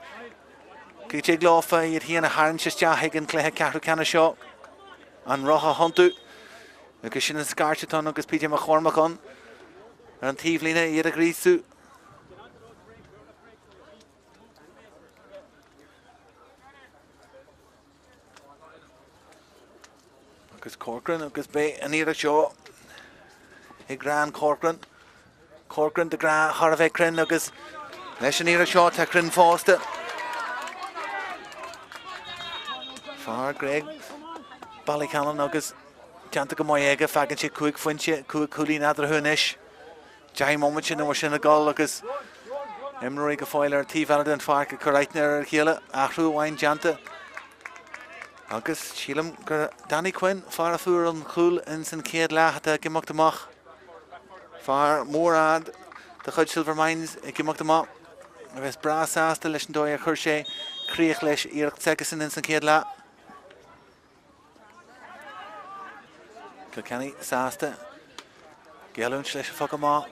go dtig leofa iad féin a tharraingt isteach ag an cluiche ceathrú ceannais seo. An roth a thiontú. Agus sin an scairt atá ann agus PJ McCormack ann ar an taobhlíne iad a ghríosú. Agus Corcoran agus beidh an iarracht seo ag Ryan Corcoran. Corcoran de ghnáth thar a bheith cruinn agus leis an iarracht seo tá cruinn fosta. Fear Graigue-Ballycallan agus déanta go maith aige, fágann sé 5 phointe, 5 chúilín eatarthu anois. 10 mbomaite nó mar sin ag dul agus imreoirí go fóill ar an taobh eile den pháirc ag cur aithne ar a chéile. Athrú amháin déanta agus sílim gur Danny Quinn, fear a fuair an chúl ins an chéad leath, atá ag imeacht amach. Fear mór ard de chuid Silvermines ag imeacht amach. A bheas breá sásta leis an dóigh ar chuir sé críoch leis iarracht s'aigesan ins an chéad leath. Cill Chainnigh sásta géilliúint leis an phoc amach.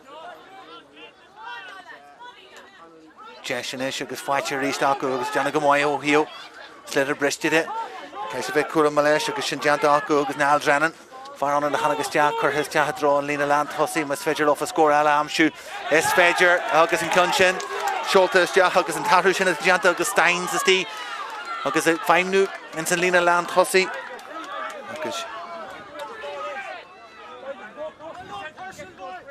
Deis anois agus faighte arís acu agus déanamh go maith ó thaobh sliotar briste de. Caithfidh a bheith cúramach leis agus sin déanta acu agus Niall Drennan, fear ionaid a tháinig isteach, curtha isteach i dtreo an líne lán tosaigh más féidir leofa scór eile a aimsiú. Is féidir agus an ceann sin seolta isteach agus an t-athrú sin déanta agus Steins istigh agus ag feidhmniú ins an líne lán tosaigh agus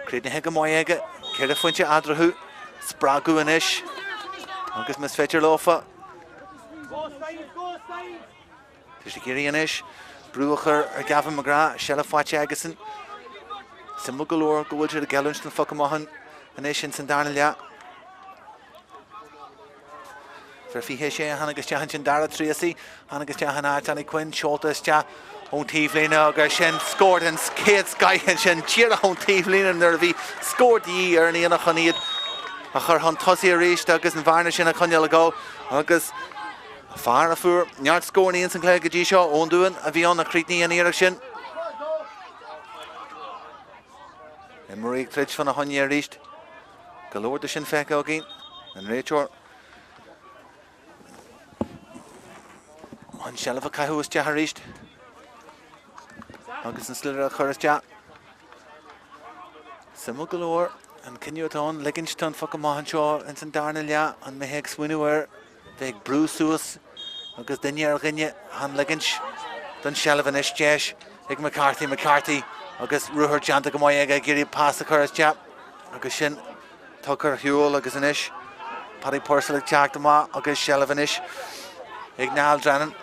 críochnaithe go maith aige, 4 phointe eatarthu, spreagadh anois agus más féidir leofa Tá siad ag iarraidh anois brú a chur ar Gavin McGrath, seilbh faighte aigesan. Suimiúil go leor go bhfuil siad ag géilliúint don phoc amach anois ins an darna leath. Fear 26 a tháinig isteach ansin, Dara Treacy, tháinig isteach in áit Danny Quinn, seolta isteach ón taobhlíne agus sin scór den chéad scoith ansin, díreach ón taobhlíne nuair a bhí scór de dhíth ar an Aonach chun iad a chur chun tosaigh arís agus an bhearna sin a choinneáil ag dul agus fear a fuair neart scóranna ins an chluiche go dtí seo ón Dúin a bhí ann a chríochnaigh an iarracht sin. Imreoirí ag troid fána choinne arís. Go leor de sin feicthe againn. An réiteoir an seilbh a caitheamh isteach arís agus an sliotar a chur isteach. Suimiúil go leor an cinneadh atá ann ligint don phoc amach anseo ins an darna leath an mbeidh ag smaoineamh ar bheith ag brú suas agus duine ar dhuine chan ligint don seilbh anois deis ag McCarthy, McCarthy agus ruathar déanta go maith aige ag iarraidh pas a chur isteach agus sin tugtha ar shiúl agus anois Paddy Purcell ag teacht amach agus seilbh anois ag Niall Drennan.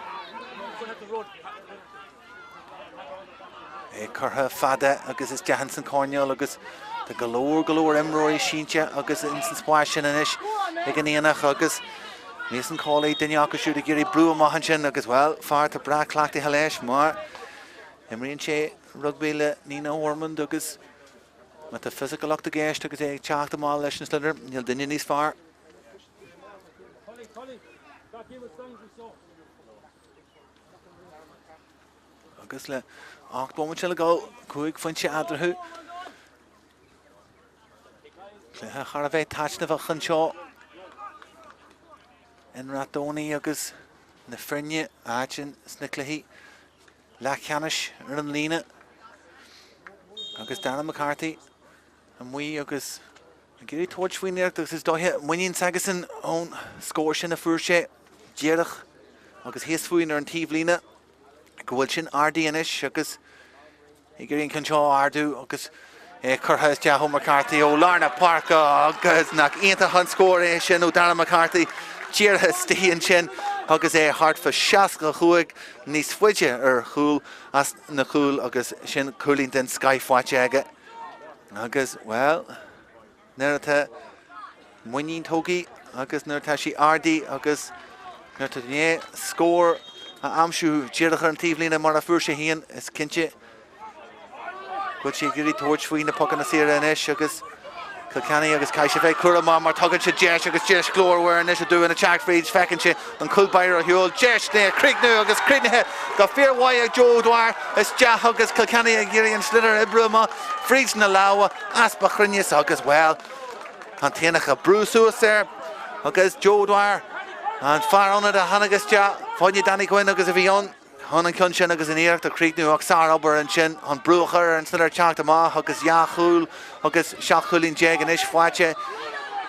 É curtha fada agus isteach ins an choirnéal agus tá go leor, go leor imreoirí sínte agus ins an spás sin anois ag an Aonach agus Mason Cawley, duine acu siúd ag iarraidh brú amach ansin agus, bhuel, fear atá breá cleachtaithe leis mar imríonn sé rugbaí le Nenagh Ormond agus má tá fisiciúlacht i gceist agus é ag teacht amach leis an sliotar, níl duine níos fearr. Agus le 8 bomaite le dul, 5 phointe eatarthu. Cluiche thar a bheith taitneamhach anseo in Rath agus na foirne áit sna cluichí leathcheannais ar an líne. Agus Darren McCarthy amuigh agus ag iarraidh tabhairt faoin iarracht agus is dóiche muinín s'aigesan ón scór sin a fuair sé díreach agus thíos fúinn ar an taobhlíne go bhfuil sin ardaithe anois agus ag iarraidh an ceann seo a ardú agus é curtha isteach ó McCarthy ó lár na páirce agus nach iontach an scór é sin ó Darren McCarthy díreach istigh ansin agus é thart fá 65 níos faide ar chúl as na cúil agus sin cúilín den scoith faighte aige. Agus, bhuel, nuair atá muinín tógtha agus nuair atá sí ardaithe agus nuair atá tú i ndiaidh scór a aimsiú díreach ar an taobhlíne mar a fuair sé féin, is cinnte go bhfuil sé ag iarraidh tabhairt faoi na pocanna saora anois agus. Cill Chainnigh agus caithfidh sé bheith cúramach mar tugann siad deis agus deis glórmhar anois do Dúin ag teacht fríd. Feiceann sé an cúl báire ar shiúl. Deis le críochnú agus críochnaithe go fíormhaith ag Joe O'Dwyer isteach agus Cill Chainnigh ag iarraidh an sliotar a oibriú amach fríd na lámha. Easpa chruinneas agus, bhuel, an tAonach ag brú suas air agus Joe O'Dwyer, an fear ionaid a tháinig isteach fá choinne Danny Quinn agus a bhí ann. Chun an ceann sin agus an iarracht a chríochnú ach sár-obair ansin chun brú a chur ar an sliotar teacht amach agus dhá chúl agus 17 chúilín anois faighte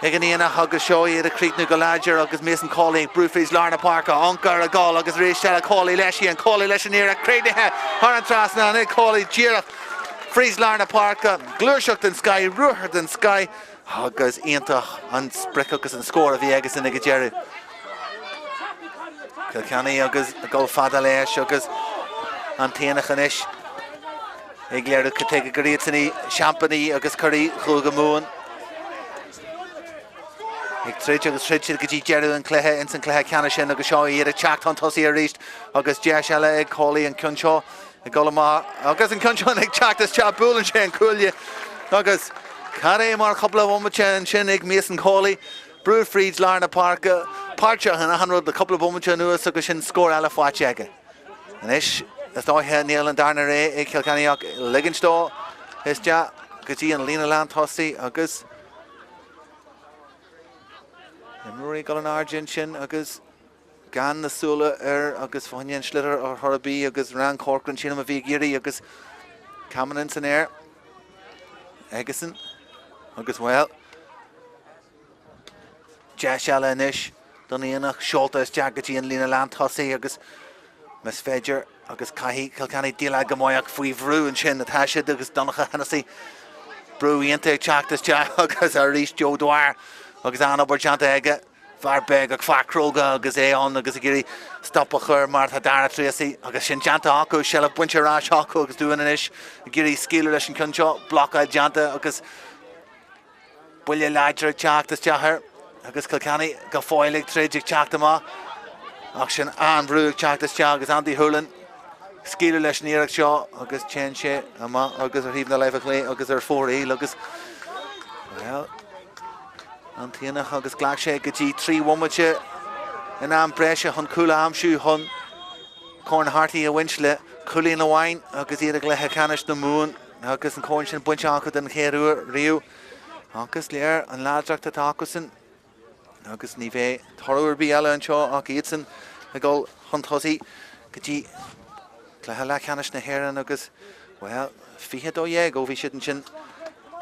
ag an Aonach agus seo iad ag críochnú go láidir agus Mason Cawley ag brú fríd lár na páirce, ioncar ag gabháil agus arís eile Cawley leis í an Cawley leis an iarracht críochnaithe thar an trasnán ag Cawley díreach fríd lár na páirce, gluaiseacht den scoth, ruathar den scoth. Agus iontach an sprioc agus an scór a bhí aigesan ag an deireadh. Cill Chainnigh agus ag dul fada leis agus an tAonach anois ag léiriú cad tuige gur iadsan seaimpíní agus curaidh Chúige Mumhan. Ag troid agus throid siad go dtí deireadh an chluiche ins an chluiche ceannais sin agus seo iad ag teacht chun tosaigh arís agus deis eile ag Cawley an ceann seo ag dul amach agus an ceann seo ag teacht isteach, buaileann sé an cuaille agus cad é mar chúpla bomaite ansin ag Mason Cawley, brú fríd lár na páirce, páirteach in achan rud le cúpla bomaite anuas agus sin scór eile faighte aige. Anois is dóiche níl an darna rogha ag Cill Chainnigh ach ligint dó isteach go dtí an líne lántosaigh agus imreoirí ag dul in airde ansin agus gan na súile air agus fá choinne an sliotar ar chor ar bith agus Rian Corcoran, sílim, a bhí ag iarraidh agus camán san aer aigesan agus, bhuel, deis eile anois don Aonach, seolta isteach go dtí an líne lántosaigh agus más féidir agus caithfidh Cill Chainnigh déileáil go maith ach faoi bhrú ansin atá siad agus Donncha Hennessy brú iontach ag teacht isteach agus arís Joe Dwyer agus an-obair déanta aige. Fear beag ach fear cróga agus é ann agus ag iarraidh stop a chur mar atá Dara Treacy agus sin déanta acu, seilbh bainte ar ais acu agus Dúin anois ag iarraidh scaoileadh leis an ceann seo, blocáil déanta agus buille láidir ag teacht isteach air agus Cill Chainnigh go fóill ag troid ag teacht amach ach sin an-bhrú ag teacht isteach agus Andy Hoolan scaoileadh leis an iarracht seo agus téann sé amach agus ar thaobh na láimhe clé agus ar fóraoil agus, bhuel, An tAonach agus ghlac sé go dtí 3 bhomaite in am breise chun cúl a aimsiú chun Corn Harty a bhaint le cúilín amháin agus iad i gcluiche ceannais na Mumhan agus an corn sin bainte acu den chéad uair riamh agus léir an láidreacht atá acusan agus ní bheidh toradh ar bith eile anseo ach iadsan ag dul chun tosaigh go dtí cluiche leathcheannais na hÉireann agus, bhuel, 22 ó bhí siad ansin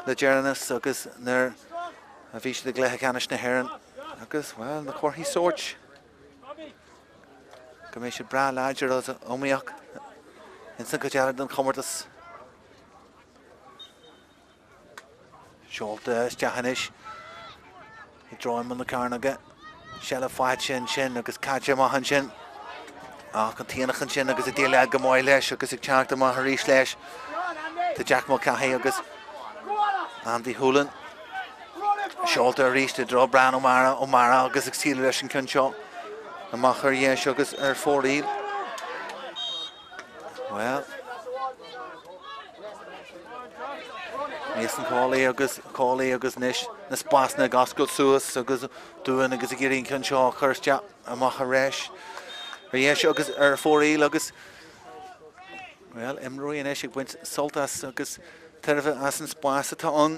le deireanas agus nuair a bhí siad i gcluiche ceannais na hÉireann agus, bhuel, na comharthaí sóirt go mbeidh siad breá láidir agus iomaíoch ins an chuid eile den chomórtas. Seolta isteach anois i dtreo imeall na cearnóige. Seilbh faighte ansin agus caite amach ansin. Ach an tAonach ansin agus ag déileáil go maith leis agus ag teacht amach arís leis. Tá Jack Mulcahy agus Andy Hoolan seolta arís i dtreo Brian O'Meara, O'Meara agus ag scaoileadh leis an ceann seo amach ar dheis agus ar fóraoil. Bhuel, Mason Cawley agus Cawley agus anois na spásanna ag oscailt suas agus Dúin agus ag iarraidh an ceann seo a chur isteach amach ar ais ar dheis agus ar fóraoil agus bhuel, imreoirí anois ag baint sult as agus tairbhe as an spás atá ann.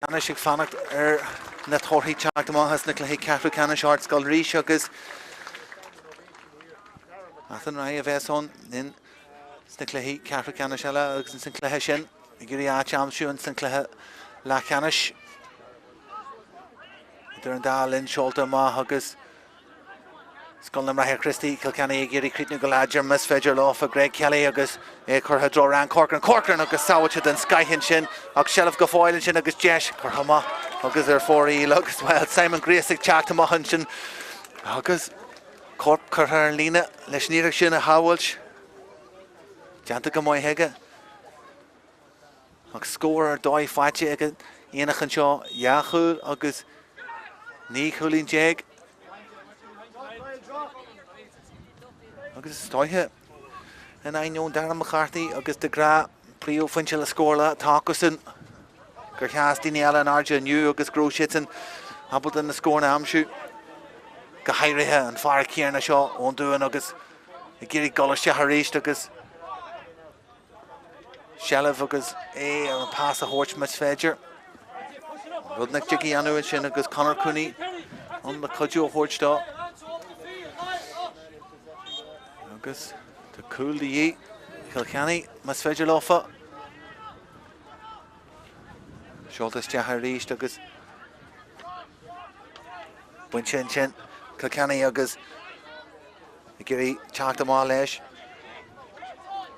Anois ag fanacht ar na torthaí teacht amach as na cluichí ceathrú ceannais Ardscoil arís agus Athenry a bheas ann in sna cluichí ceathrú ceannais eile agus ins an cluiche sin ag iarraidh áit a aimsiú ins an cluiche leathcheannais. Idir an dá linn seolta amach agus Scoil na mBráithre Críostaí, Cill Chainnigh ag iarraidh críochnú go láidir más féidir leofa. Greg Kelly agus é curtha i dtreo Ryan Corcoran. Corcoran agus sábháilte den scoith ansin ach seilbh go fóill ansin agus deis curtha amach agus ar fóraoil agus, bhuel, Simon Grace ag teacht amach ansin agus corp curtha ar an líne leis an iarracht sin a shábháilt. Déanta go maith aige. Ach scór ar dóigh faighte ag an Aonach anseo, dhá chúl agus 19 chúilín. Agus is dóiche, in ainneoin Darren McCarthy agus de ghnáth príomhphointe le scóráil atá acusan, gur sheas daoine eile in airde inniu agus go raibh siadsan ábalta na scóranna a aimsiú, go háirithe an fear céanna seo ón Dúin agus ag iarraidh dul isteach arís agus seilbh agus é an pas a thabhairt más féidir. Rud nach dtig a dhéanamh ansin agus Conor Cooney ann le cuidiú a thabhairt dó. Agus tá cúl de dhíth Chill Chainnigh más féidir leofa. Seolta isteach arís agus bainte ansin Cill Chainnigh agus ag iarraidh teacht amach leis.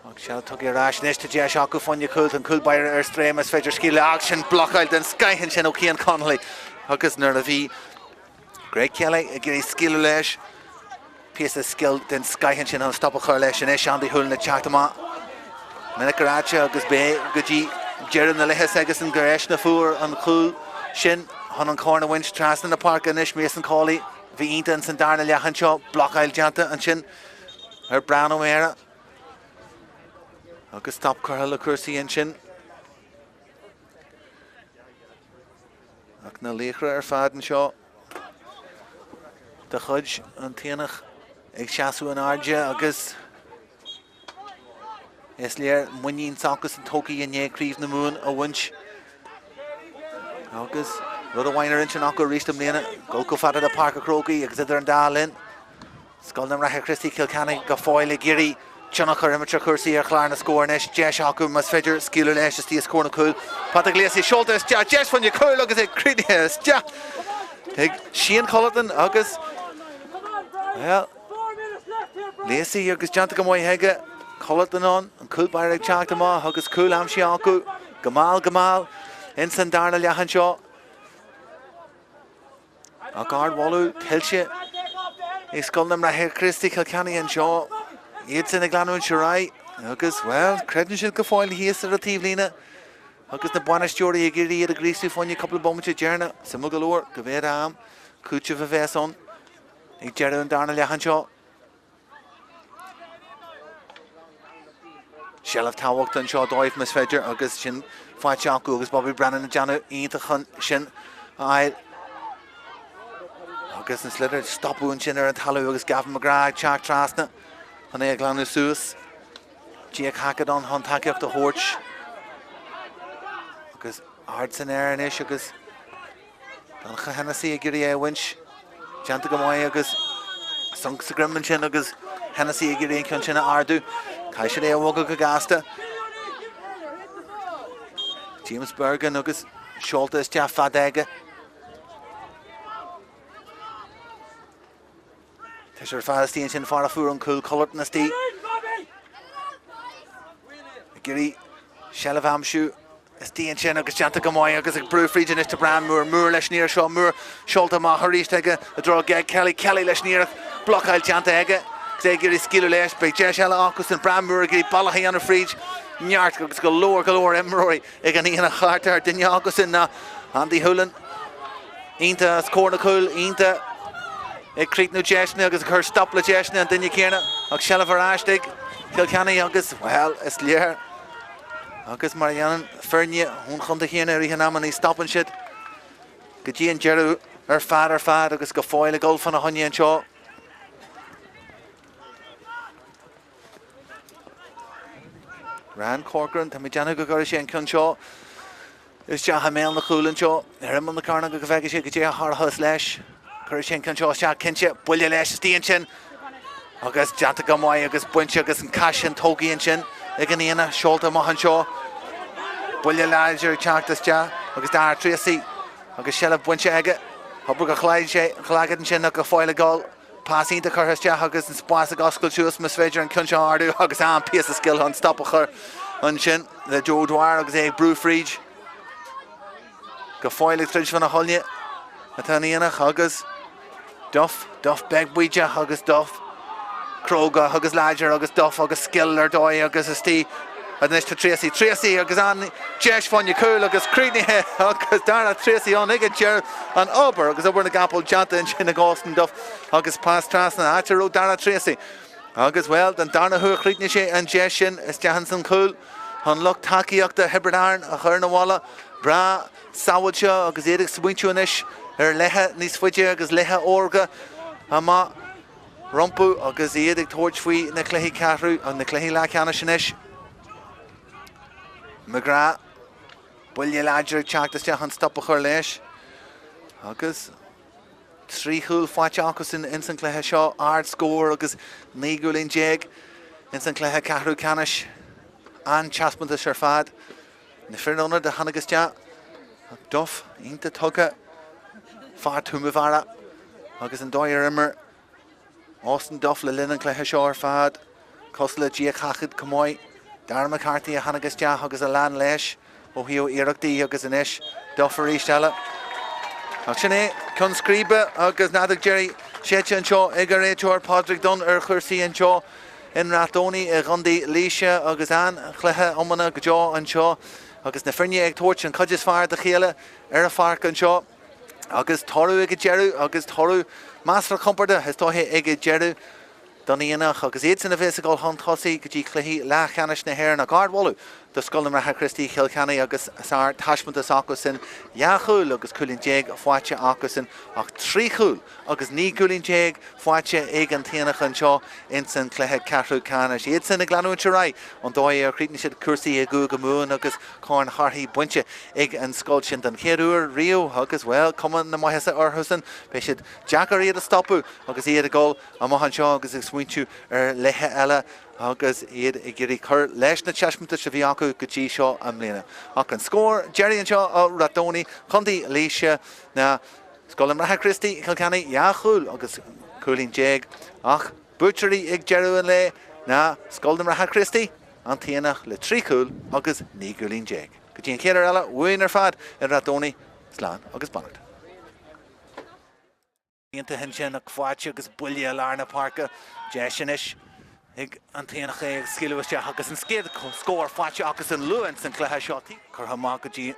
Ach seilbh tugtha ar ais anois, tá deis acu fá choinne cúl, tá an cúl báire ar strae más féidir scaoileadh ach sin blocáil den scoith ansin ó Cian Connolly agus nuair a bhí Greg Kelly ag iarraidh scaoileadh leis, píosa scil den scoith ansin chun stop a chur leis anois, Andy Hoolan ag teacht amach minic ráite agus b'é go dtí deireadh na luiche s'aigesan gur eisean a fuair an chúl sin chun an corn a bhaint trasna na páirce anois Mason Cawley Bhí iontach ins an darna leath anseo, blocáil déanta ansin ar Brian O'Meara agus stop curtha le cúrsaí ansin. Ach na laochra ar fad anseo de chuid an tAonach ag seasamh in airde agus Is léir muinín s'acusan tógtha i ndiaidh Craobh na Mumhan a bhaint agus rud amháin ar intinn acu arís i mbliana, dul chomh fada le Páirc an Chrócaigh agus idir an dá linn, Scoil na mBráithre Críostaí Cill Chainnigh go fóill ag iarraidh tionchar a imirt ar chúrsaí ar chlár na scór anois. Deis acu más féidir scaoileadh leis istigh os comhair na cúil. Patrick Lacey seolta isteach, deis fá choinne cúil agus é críochnaithe isteach ag Shane Culleton agus, bhuel, Lacey agus déanta go maith aige. Culleton ann, an cúl báire ag teacht amach agus cúl aimsithe acu go mall go mall ins an darna leath anseo. Ach ardmholadh tuillte ag Scoil na mBráithre Críostaí Cill Chainnigh anseo. Iadsan ag leanúint ar aghaidh agus, bhuel, creideann siad go fóill thíos ar an taobhlíne agus na bainisteoirí ag iarraidh iad a ghríosú fá choinne cúpla bomaite deireanach. Suimiúil go leor go mhéad am cúitimh a bheas ann. Ag deireadh an darna leath anseo. Seilbh tábhachtach anseo dóibh más féidir agus sin faighte acu agus Bobby Brennan ag déanamh iontach chun sin a fháil. Agus an sliotar stopadh ansin ar an talamh agus Gavin McGrath ag teacht trasna chun é a ghlanadh suas. Jake Hackett ann chun tacaíocht a thabhairt. Agus ard san aer anois agus Donncha Hennessy ag iarraidh é a bhaint. Déanta go maith agus sonc sa droim ansin agus Hennessy ag iarraidh an ceann sin a ardú. Caithfidh siad é a bhogadh go gasta. James Bergin agus seolta isteach fada aige. Tá sé ar fad istigh ansin, fear a fuair an cúl, Cullerton istigh. Ag iarraidh seilbh a aimsiú istigh ansin agus déanta go maith agus ag brú fríd anois tá Brian Moore. Moore leis an iarracht seo, Moore seolta amach arís aige i dtreo Geg Kelly. Kelly leis an iarracht, blocáil déanta aige agus é ag iarraidh scaoileadh leis. Beidh deis eile acusan, Brian Moore ag iarraidh bealach a dhéanamh fríd neart agus go leor go leor imreoirí ag an Aonach thart ar duine acusan ná Andy Hoolan. Iontach os comhair na cúl, iontach ag críochnú deiseanna agus ag cur stop le deiseanna an duine céanna ach seilbh ar ais ag Cill Chainnigh agus, bhuel, is léir agus mar a dhéanann foirne ón chontae chéanna i rith an ama ní stopann siad go dtí an deireadh ar fad ar fad agus go fóill ag dul fána choinne anseo. Ryan Corcoran, tá mé ag déanamh go gcuirfidh sé an ceann seo isteach i mbéal na cúl anseo ar imeall na cearnóige go bhfeicfidh sé goidé a tharlós leis. Cuirfidh sé an ceann seo isteach cinnte, buille leis istigh ansin agus déanta go maith agus bainte agus an cás sin tógtha ansin ag an Aonach, seolta amach anseo. Buille láidir ag teacht isteach agus Dara Treacy agus seilbh bainte aige. Obair go chlaig sé an chlagad ansin ach go fóill ag dul. Pas iontach curtha isteach agus an spás ag oscailt suas más féidir an ceann seo a ardú agus an píosa scil chun stop a chur ansin le Joe Dwyer agus é ag brú fríd. Go fóill ag troid fána choinne atá an Aonach agus Duff, Duff beag baoideach agus Duff cróga agus láidir agus Duff agus scil ar dóigh agus istigh Anois tá Treacy, Treacy agus an deis fá choinne cúl agus críochnaithe agus Dara Treacy ann ag an deireadh an obair agus obair na gcapall déanta ansin ag Austin Duff agus pas trasna áit a raibh Dara Treacy. Agus, bhuel, den darna huair chríochnaigh sé an deis sin isteach ins an chúl chun lucht tacaíochta Thiobraid Árann a chur 'na bhaile. Breá sábháilte agus iad ag smaointiú anois ar laetha níos faide agus laetha órga amach rompu agus iad ag tabhairt faoi na cluichí ceathrú, na cluichí leathcheannais anois. McGrath, buille láidir ag teacht isteach chun stop a chur leis agus. 3 chúl faighte acusan ins an cluiche seo, ard scór agus 19 gcúilín ins an cluiche ceathrú ceannais. An-taispeántas ar fad. Na fir ionaid a tháinig isteach, Duff iontach tugtha, fear Tuama agus an dóigh ar imir Austin Duff le linn an chluiche seo ar fad, cosúil le Dia Caithid chomh maith. Darragh McCarthy a tháinig isteach agus a lean leis ó thaobh iarrachtaí agus anois Duff arís eile. Ach sin é, ceann scríbe agus an fheadóg deiridh séidte anseo ag an réiteoir Pádraig Dunne ar chúrsaí anseo in Rath Domhnaigh i gContae Laoise agus an-chluiche iomána go deo anseo agus na foirne ag tabhairt an chuid is fearr dá chéile ar an pháirc anseo. Agus toradh ag an deireadh, agus toradh measartha compordach is dóiche ag an deireadh don Aonach, agus iadsan a bheas ag dul chun tosaigh go dtí cluichí leathcheannais na hÉireann. Ach ardmholadh do Scoil na mBráithre Críostaí Chill Chainnigh agus sár-taispeántas acusan, dhá chúl agus cúilín déag faighte acusan, ach 3 chúl agus 19 gcúilín faighte ag an tAonach anseo ins an chluiche ceathrú ceannais. Iadsan ag leanúint ar aghaidh an dóigh ar chríochnaigh siad cúrsaí i gCúige Mumhan agus Corn Chárthaigh bainte ag an scoil sin don chéad uair riamh agus, bhuel, cuma na maitheasa orthusan. Beidh siad deacair iad a stopadh agus iad ag dul amach anseo agus ag smaointiú ar laetha eile agus iad ag iarraidh cur leis na taispeántais a bhí acu go dtí seo i mbliana. Ach an scór deiridh anseo i Rath Domhnaigh, Contae Laoise, ná Scoil na mBráithre Críostaí, Cill Chainnigh, dhá chúl agus cúilín déag ach buaiteoirí ag deireadh an lae ná Scoil na mBráithre Críostaí, An tAonach le 3 chúl agus 19 gcúilín. Go dtí an chéad uair eile uainn ar fad i Rath Domhnaigh, slán agus beannacht. Iontach ansin ach faighte agus buille i lár na páirce. Deis anois ag an tAonach é a scaoileadh isteach agus an chéad scór faighte acusan luath ins an chluiche seo. Curtha amach go dtí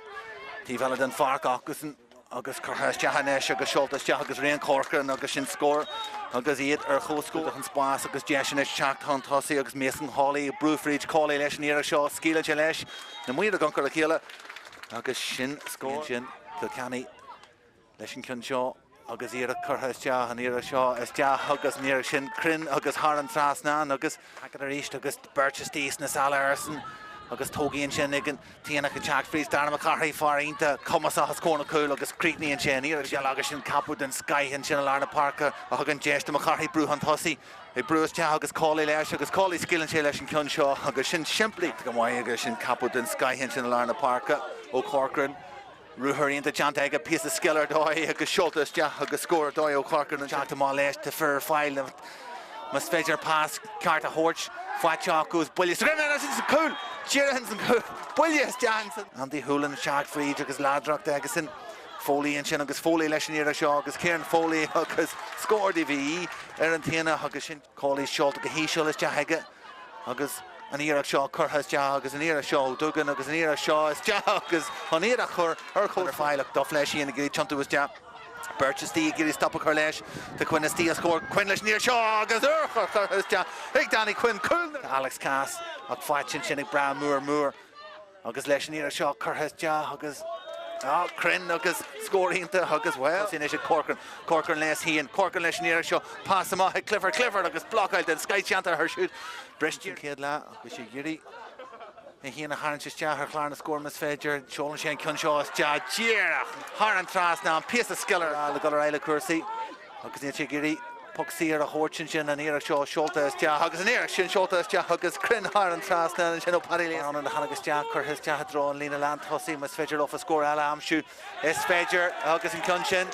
taobh eile den pháirc acusan. Agus curtha isteach anois agus seolta isteach agus Rian Corcoran agus sin scór agus iad ar comhscór. An spás agus deis anois teacht chun tosaigh agus Mason Cawley ag brú fríd. Cawley leis an iarracht seo, scaoileann sé leis na maoir ag iompar a chéile agus sin scór. Ansin Cill Chainnigh leis an ceann seo agus iarracht curtha isteach, an iarracht seo isteach agus an iarracht sin cruinn agus thar an trasnán agus. Hackett arís agus beirt istigh sna sála airsean agus tógtha ansin ag an tAonach ag teacht fríd Darragh McCarthy, fear iontach cumasach os comhair na cúl agus críochnaíonn sé an iarracht eile agus sin ceapadh den scoith ansin i lár na páirce a thugann deis do McCarthy brú chun tosaigh ag brú isteach agus Cawley leis agus Cawley scaoileann sé leis an ceann seo agus sin simplí go maith agus sin ceapadh den scoith ansin i lár na páirce ó Corcoran. Ruathar iontach déanta aige, píosa scil ar dóigh agus seolta isteach agus scór ar dóigh ó Chorcoran. Teacht amach leis, tá fir ar fáil más féidir pas ceart a thabhairt, faighte acu is buille isteach ansin sa chúl! Díreach ins an chúl! Buille isteach ansin. Andy Hoolan ag teacht fríd agus láidreacht aigesan. Foley ansin agus Foley leis an iarracht seo agus Kieran Foley agus scór de dhíth ar an tAonach agus sin Cawley seolta go híseal isteach aige. Agus an iarracht seo curtha isteach agus an iarracht seo ó Duggan agus an iarracht seo isteach agus an iarracht chur ar chomh ar fáil ach Duff leis ag iarraidh tiontú isteach. Beirt istigh ag iarraidh stop a chur leis. Tá Quinn istigh os comhair Quinn leis an iarracht seo agus urchar curtha isteach ag Danny Quinn. Cúl na. Alex Cass ach faighte ansin ag Brah Moore Moore. Agus leis an iarracht seo curtha isteach agus cruinn agus scór iontach agus bhuel, sin anois ag Corcoran. Corcoran leis féin, Corcoran leis an iarracht seo, pas amach ag Clifford, Clifford agus blocáil den scoith déanta air siúd. Briste an chéad leath agus ag iarraidh é féin a tharraingt isteach ar chlár na scór más féidir. Seolann sé an ceann seo isteach díreach thar an trasnán, píosa scil ar le dul ar aghaidh le cúrsaí. Agus níl sé ag iarraidh poc saor a thabhairt ansin, an iarracht seo seolta isteach agus an iarracht sin seolta isteach agus cruinn thar an trasnán ansin ó Paddy Lane. Ann a tháinig isteach, curtha isteach i dtreo an líne lántosaigh, más féidir leofa scór eile a aimsiú, is féidir agus an ceann sin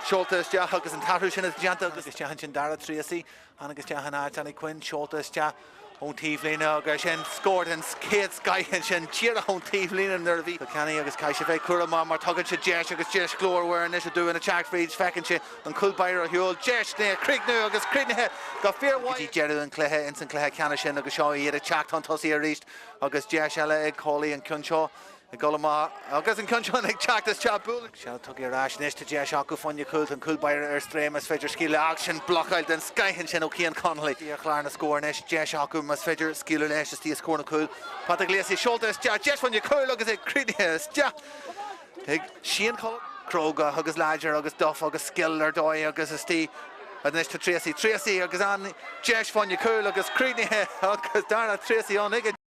seolta isteach agus an t-athrú sin déanta agus isteach ansin Dara Treacy, tháinig isteach in áit Danny Quinn, seolta isteach. ón taobhlíne agus sin scór den chéad scoith ansin díreach ón taobhlíne nuair a bhí Cill Chainnigh agus caithfidh sé bheith cúramach mar tugann sé deis agus deis ghlórmhar anois O'Dubhain ag teacht fríd feiceann sé an cúl báire ar shiúl deis le críochnú agus críochnaithe go fíormhaith go dtí deireadh an chluiche ins an chluiche ceannais sin agus seo iad ag teacht chun tosaigh arís agus deis eile ag Cawley an ceann seo. Ag dul amach agus an ceann seo ag teacht isteach, bualadh. Seilbh tugtha ar ais anois, tá deis acu fá choinne cúl, tá an cúl báire ar strae más féidir scaoileadh ach sin blocáil den scoith ansin ó Cian Connolly. Ar chlár na scór anois, deis acu más féidir scaoileadh leis istigh os comhair na cúl. Patrick Lacey seolta isteach, deis fá choinne cúl agus é críochnaithe isteach ag Shane Cullen. Cróga agus láidir agus dubh agus scil ar dóigh agus istigh anois tá Treacy, Treacy agus an deis fá choinne cúl agus críochnaithe agus Dara Treacy ann ag.